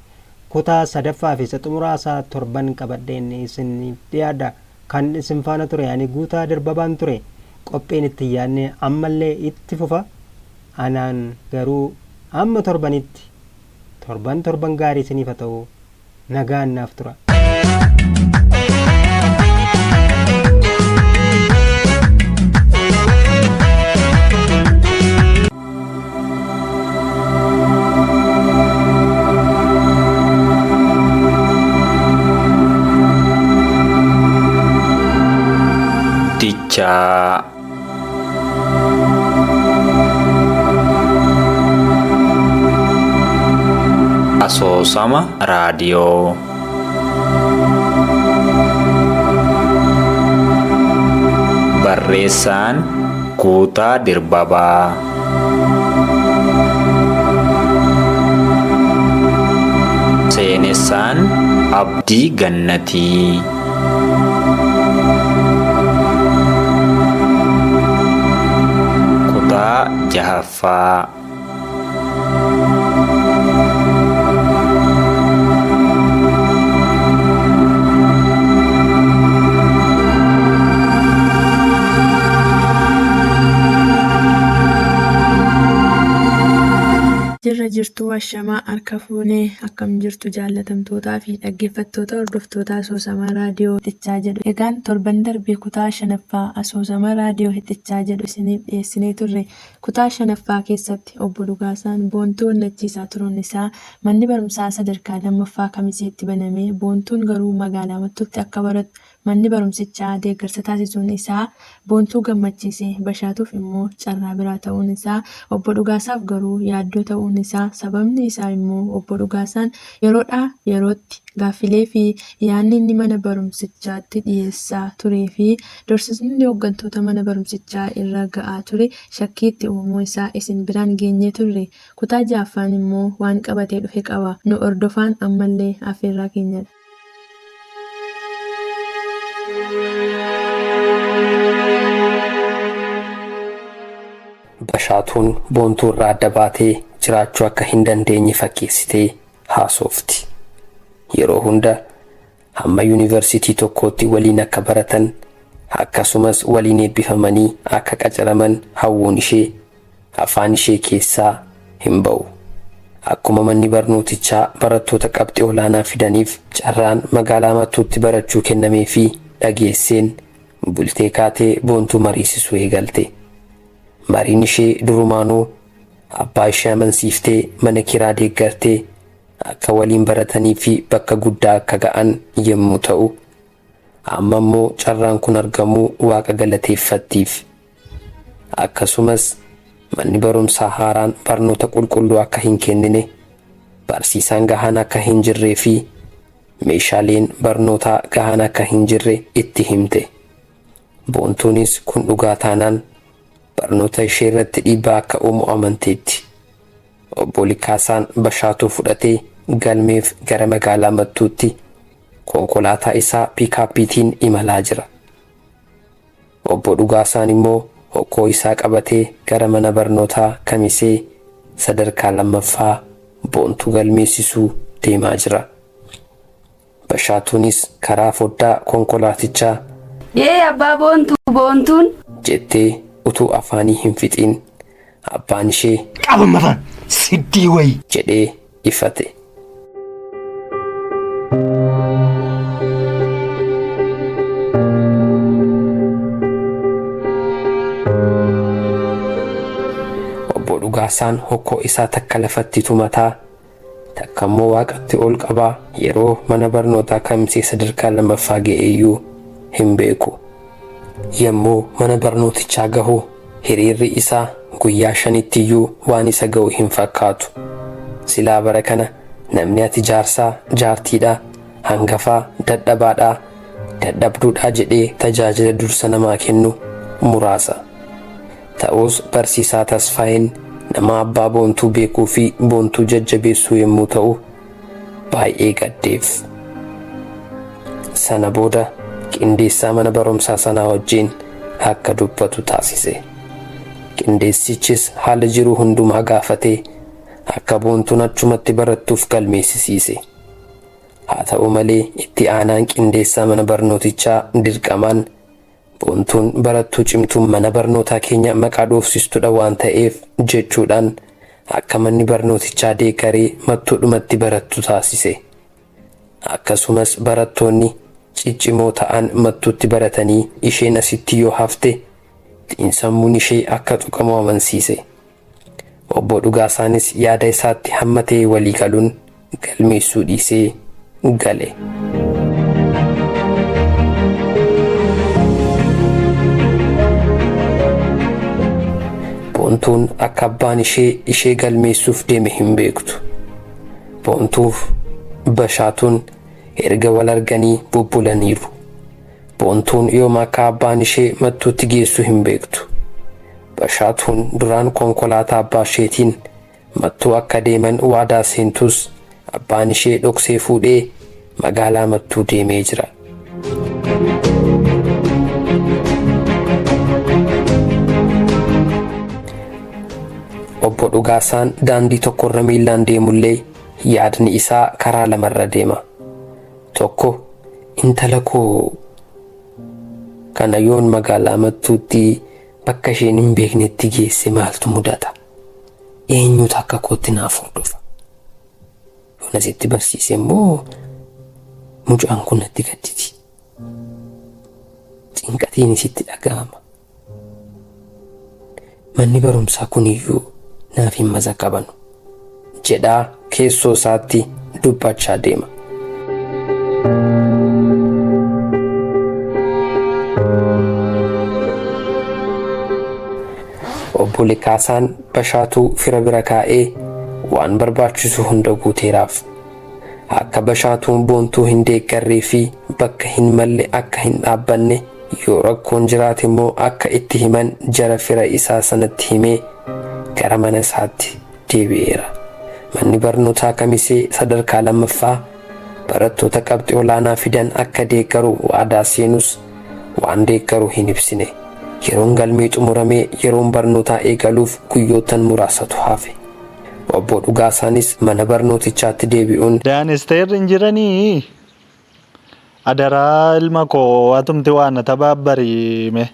kutaa sadaffaa fi isa xumuraa isaa torban qabadheen isiniif dhiyaadha. Kan isin faana ture ani Guutaa Darbabaan ture. Qophiin itti yaadne ammallee itti fufa. Anaan garuu amma torbanitti torban torban gaarii isiniif haa ta'u. Nagaan naaf tura. Dichaa. Asoosama raadiyoo. Barreessaan Guutaa Dirbabaa. Seenessaan Abdii Gannatii. Kutaa jahaffaa. Jirra jirtuu ashamaa harka fuunee akkam jirtu jaallatamtootaa fi dhaggeeffattoota hordoftoota asoosama raadiyoo Hixichaa jedhu. Egaan torban darbe kutaa shanaffaa asoosama raadiyoo Hixichaa jedhu isiniif dhiyeessinee turre. Kutaa shanaffaa keessatti Obbo Dhugaasaan Boontuu onnachiisaa turuun isaa manni barumsaa sadarkaa lammaffaa Kamiseetti banamee Boontuun garuu magaalaa Mattuutti akka barattu manni barumsichaa deeggarsa taasisuun isaa Boontuu gammachiise Bashaatuuf immoo carraa biraa ta'uun isaa Obbo Dhugaasaaf garuu yaaddoo ta'uun isaa sababni isaa immoo Obbo Dhugaasaan yeroodhaa yerootti gaaffilee fi yaadni inni mana barumsichaatti dhiyeessaa turee fi dorsisni inni hooggantoota mana barumsichaa irra ga'aa ture shakkii itti uumuu isaa isin biraan geenyee turre. Kutaa 6ffaan immoo waan qabatee dhufe qaba. Nu hordofaan ammallee affeerraa keenyadha. Bashaatuun Boontuu irraa adda baatee jiraachuu akka hin dandeenye fakkeessitee haasoofti. Yeroo hunda hamma yuunivarsiitii tokkootti waliin akka baratan akkasumas waliin eebbifamanii akka qacaraman hawwuun ishee afaan ishee keessaa hin ba'u. Akkuma manni barnootichaa barattoota qabxii olaanaa fidaniif carraan magaalaa Mattuutti barachuu kennameefii dhageesseen bultee kaatee Boontuu mariisisuu eegalte. Mariin ishee durumaanuu abbaa ishee amansiiftee mana kiraa deeggartee akka waliin baratanii fi bakka guddaa akka ga'an yemmuu ta'u, amma immoo carraan kun argamuu Waaqa galateeffattiif. Akkasumas manni barumsaa haaraan barnoota qulqulluu akka hin kennine, barsiisaan gahaan akka hin jirree fi meeshaaleen barnootaa gahaan akka hin jirre itti himte. Boontuunis kun dhugaa taanaan barnoota ishee irratti dhiibbaa akka uumu amanteetti. Obbo Likaasaan Bashaatuu fudhatee galmeef gara magaalaa Mattuutti konkolaataa isaa piikaappiitiin imalaa jira. Obbo Dhugaasaan immoo hokkoo isaa qabatee gara mana barnootaa Kamisee sadarkaa lammaffaa Boontuu galmeessisuu deemaa jira. Bashaatuunis karaa foddaa konkolaatichaa. Yee abbaa Boontuu, Boontuun. jettee utuu afaanii hin fixiin. Abbaan ishee Qabamma afaan siddii wayii. jedhee ifate. Obbo Dhugaasaan hokkoo isaa takka lafatti tumataa takka immoo waaqatti ol qabaa yeroo mana barnootaa kamisee sadarkaa lammaffaa ga'eeyyuu hin beeku. Yommuu mana barnootichaa gahu hiriirri isaa guyyaa shanittiyyuu waan isa ga'u hin fakkaatu. Silaa bara kana namni ati jaarsaa jaartiidhaa hangafaa dadhabaadhaa dadhabduudhaa jedhee tajaajila dursa namaa kennu muraasa. Ta'us barsiisaa Tasfaayeen nama abbaa Boontuu beekuu fi Boontuu jajjabeessuu yommuu ta'u baay'ee gaddeef. Sana booda qindeessaa mana barumsaa sanaa wajjin akka dubbatu taasise. Qindeessichis haala jiru hundumaa gaafatee akka Boontuun achumatti barattuuf galmeessisiise. Haa ta'u malee itti aanaan qindeessaa mana barnootichaa dirqamaan Boontuun barattuu cimtuu mana barnootaa keenya maqaa dhoofsistudha waan ta'eef jechuudhaan akka manni barnootichaa deeggaree Mattuudhumatti barattu taasise. Akkasumas barattoonni ciccimoo ta'an Mattuutti baratanii isheen asitti yoo hafte xiinsammuun ishee akka tuqamu amansiise. Obbo Dhugaasaanis yaada isaatti hamma ta'e walii galuun galmeessuu dhiisee gale. Boontuun akka abbaan ishee ishee galmeessuuf deeme hin beektu. Boontuuf Bashaatuun erga wal arganii bubbulaniiru. Boontuun yooma akka abbaan ishee Mattuutti geessu hin beektu. Bashaatuun duraan konkolaataa abbaa isheetiin Mattuu akka deeman waadaa seentus abbaan ishee dhoksee fuudhee magaalaa Mattuu deemee jira. Obbo Dhugaasaan daandii tokkorra miillaan deemullee yaadni isaa karaa lamarra deema. Tokko intala koo kana yoon magaalaa Mattuutti bakka isheen hin beeknetti geesse maaltu mudata? Eenyutu akka kootti naaf hordofa? Yoon asitti barsiise immoo mucaan kun natti gadditi. Cinqatiin isitti dhaga'ama. Manni barumsaa kuniyyuu naaf hin mazaqabanu jedhaa keessoo isaatti dubbachaa deema. Obbo Likaasaan Bashaatuu fira bira kaa'ee waan barbaachisu hunda guuteeraaf. Akka Bashaatuun Boontuu hin deeggarree fi bakka hin malle akka hin dhaabbanne yoo rakkoon jiraate immoo akka itti himan jara fira isaa sanatti himee gara mana isaatti deebi'eera. Manni barnootaa Kamisee sadarkaa lammaffaa barattoota qabxii olaanaa fidan akka deeggaru waadaa seenus waan deeggaru hin ibsine. Yeroon galmee xumuramee yeroon barnootaa eegaluuf guyyoottan muraasatu hafe. Obbo Dhugaasaanis mana barnootichaatti deebi'uun. Daanisteerri hin jiranii? Adaraa ilma koo atumti waa na tabaabbari mee.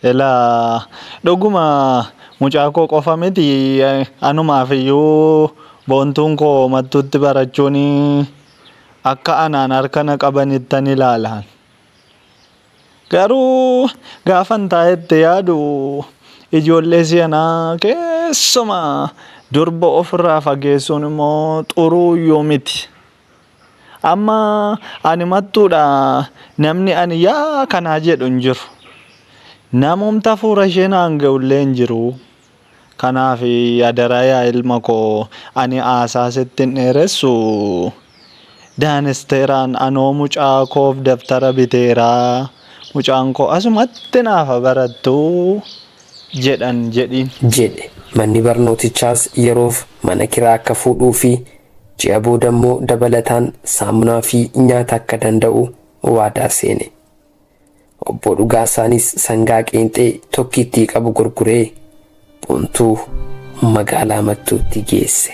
Elaa dhuguma mucaa koo qofa miti anumaaf iyyuu Boontuun koo Mattuutti barachuun akka anaan harka na qabanittan ilaala. Garuu gaafan taa'ee itti yaadu ijoollee si'anaa keessumaa durba ofirraa fageessuun immoo xuruu iyyuu miti. Amma ani Mattuudha namni ani yaa kanaa jedhu hin jiru. Namumti hafuura ishee naan ga'ullee hin jiru. Kanaaf adaraa yaa ilma koo ani haasaa sitti hin dheeressu. Daanisteeraan anoo mucaa koof dabtara biteera. Mucaan koo asumatti naaf haa barattu jedhan jedhiin. jedhe. Manni barnootichaas yeroof mana kiraa akka fuudhuu fi Ji'a boodammoo dabalataan saamunaa fi nyaata akka danda'u waadaa seene. Obbo Dhugaasaanis sangaa qeenxee tokkittii qabu gurguree Boontuu magaalaa Mattuutti geesse.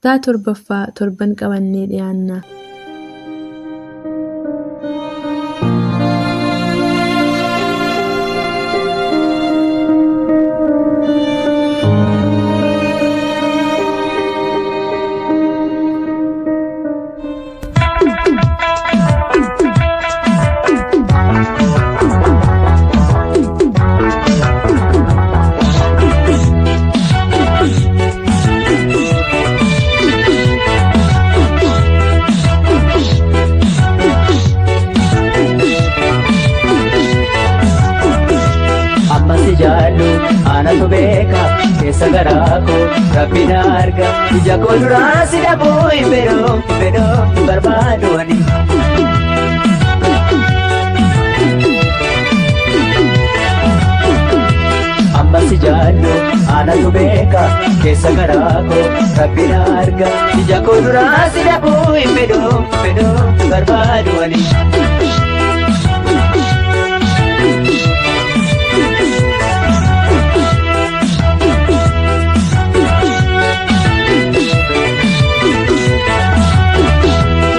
Kutaa torbaffaa torban qabannee dhiyaanna. Amma si jaallu anatu beeka keessa garaa koo rabbi na arga ija koo duraa si dhabuu hin fedhuu hin fedhuu hin barbaadu ani. Amma si jaallu anatu beeka keessa garaa koo rabbi na arga ija koo duraa si dhabuu hin fedhuu hin fedhuu hin barbaadu ani.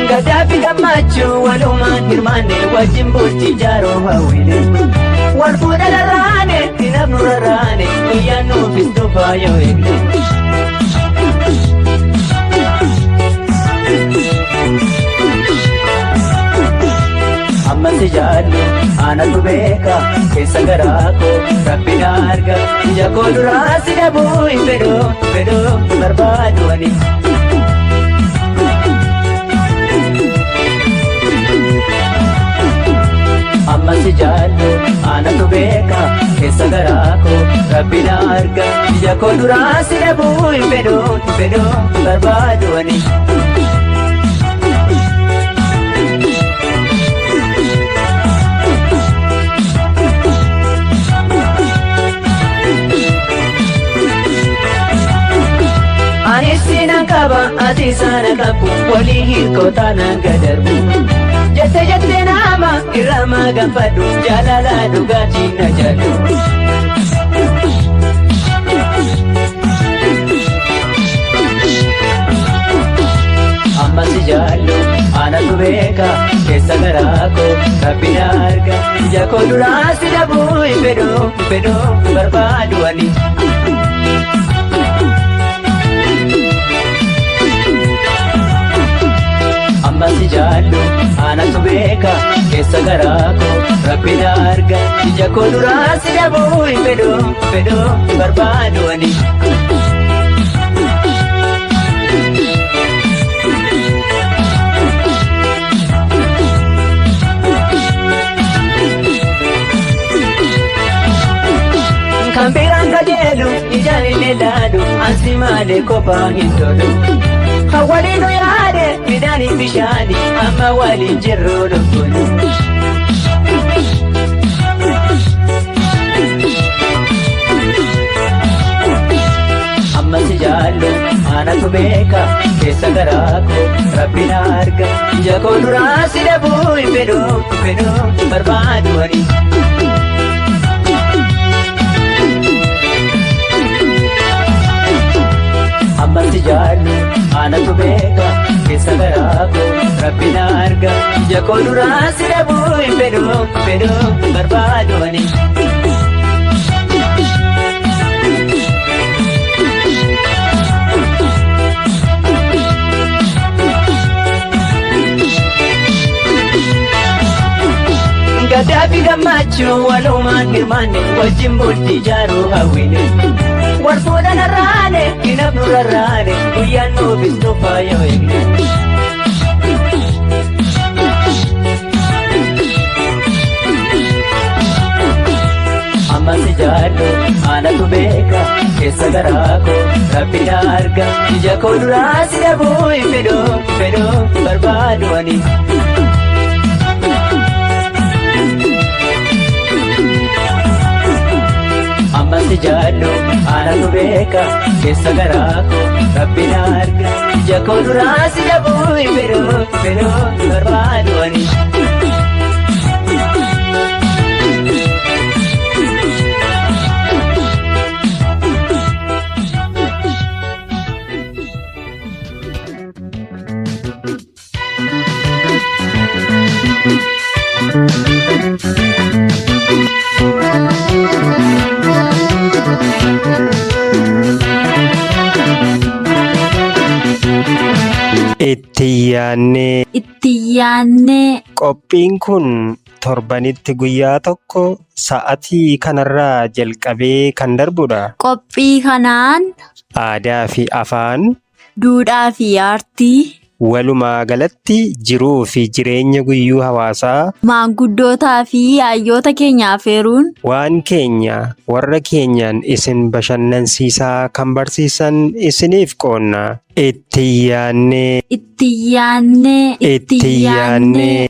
Gadaafi gammachuu walumaan hirmaanne wajjin bultii jaaruu hawwine. Wal fuudha rarraane hinafnu rarraane guyyaan nuufis dhufaa yoo eegne. Amma si jaallu anatu beeka keessa garaa koo rabbi na arga ija koo duraa si dhabuu hin fedhuu hin fedhuu hin barbaadu ani. Amma si jaallu anatu beeka keessa garaa koo rabbi na arga ija koo duraa si dhabuu hin fedhuu hin fedhuu hin barbaadu ani. Ani sinan qaba ati sana qabu walii hirkoo taanaan gadarbu. Jette jette nama irraa maganfadhu jaalala dhugaatii na jaallu. Amma si jaallu anatu beeka keessa garaa koo rabbi na arga ija koo duraa si dhabuu hin fedhuu hin fedhuu hin barbaadu ani. Amma si jaallu anatu beeka keessa garaa koo rabbi na arga ija koo duraa si dhabuu hin fedhuu hin fedhuu hin barbaadu ani. Kan biraan kajeelu ijaan illee laalu ansi malee kophaa hin tolu. Kan waliin nu yaade midhaanii bishaanii amma waliin jirru lubbuun. Amma si jaallu anatu beeka keessa garaa koo rabbi na arga ija koo duraa si dhabuu hin fedhuu hin fedhuu hin barbaadu ani. Amma si jaallu anatu beeka keessa garaa koo rabbi na arga ija koo duraa si dhabuu hin fedhuu hin fedhuu hin barbaadu ani. Gadaafi gammachuu walumaan hirmaanne wajjin bultii jaaruu hawwine. Wal fuudha rarraane hinafnu rarraane guyyaan nuufis dhufaa yoo eegne. Amma si jaallu anatu beeka keessa garaa koo rabbi na arga ija koo duraa si dhabuu hin fedhuu hin fedhuu hin barbaadu ani. Amma si jaallu anatu beeka keessa garaa koo rabbi na arga ija koo duraa si dhabuu hin fedhuu hin fedhuu hin barbaadu ani. yaannee. Itti yaannee. Qophiin kun torbanitti guyyaa tokko sa'atii kanarraa jalqabee kan darbudha. Qophii kanaan Aadaa fi afaan. Duudhaa fi aartii. Walumaa galatti jiruu fi jireenya guyyuu hawaasaa. Maanguddootaa fi hayyoota keenya afeeruun. Waan keenya warra keenyaan isin bashannansiisaa kan barsiisan isiniif qoonna. Itti yaannee. Itti yaannee. Itti yaannee.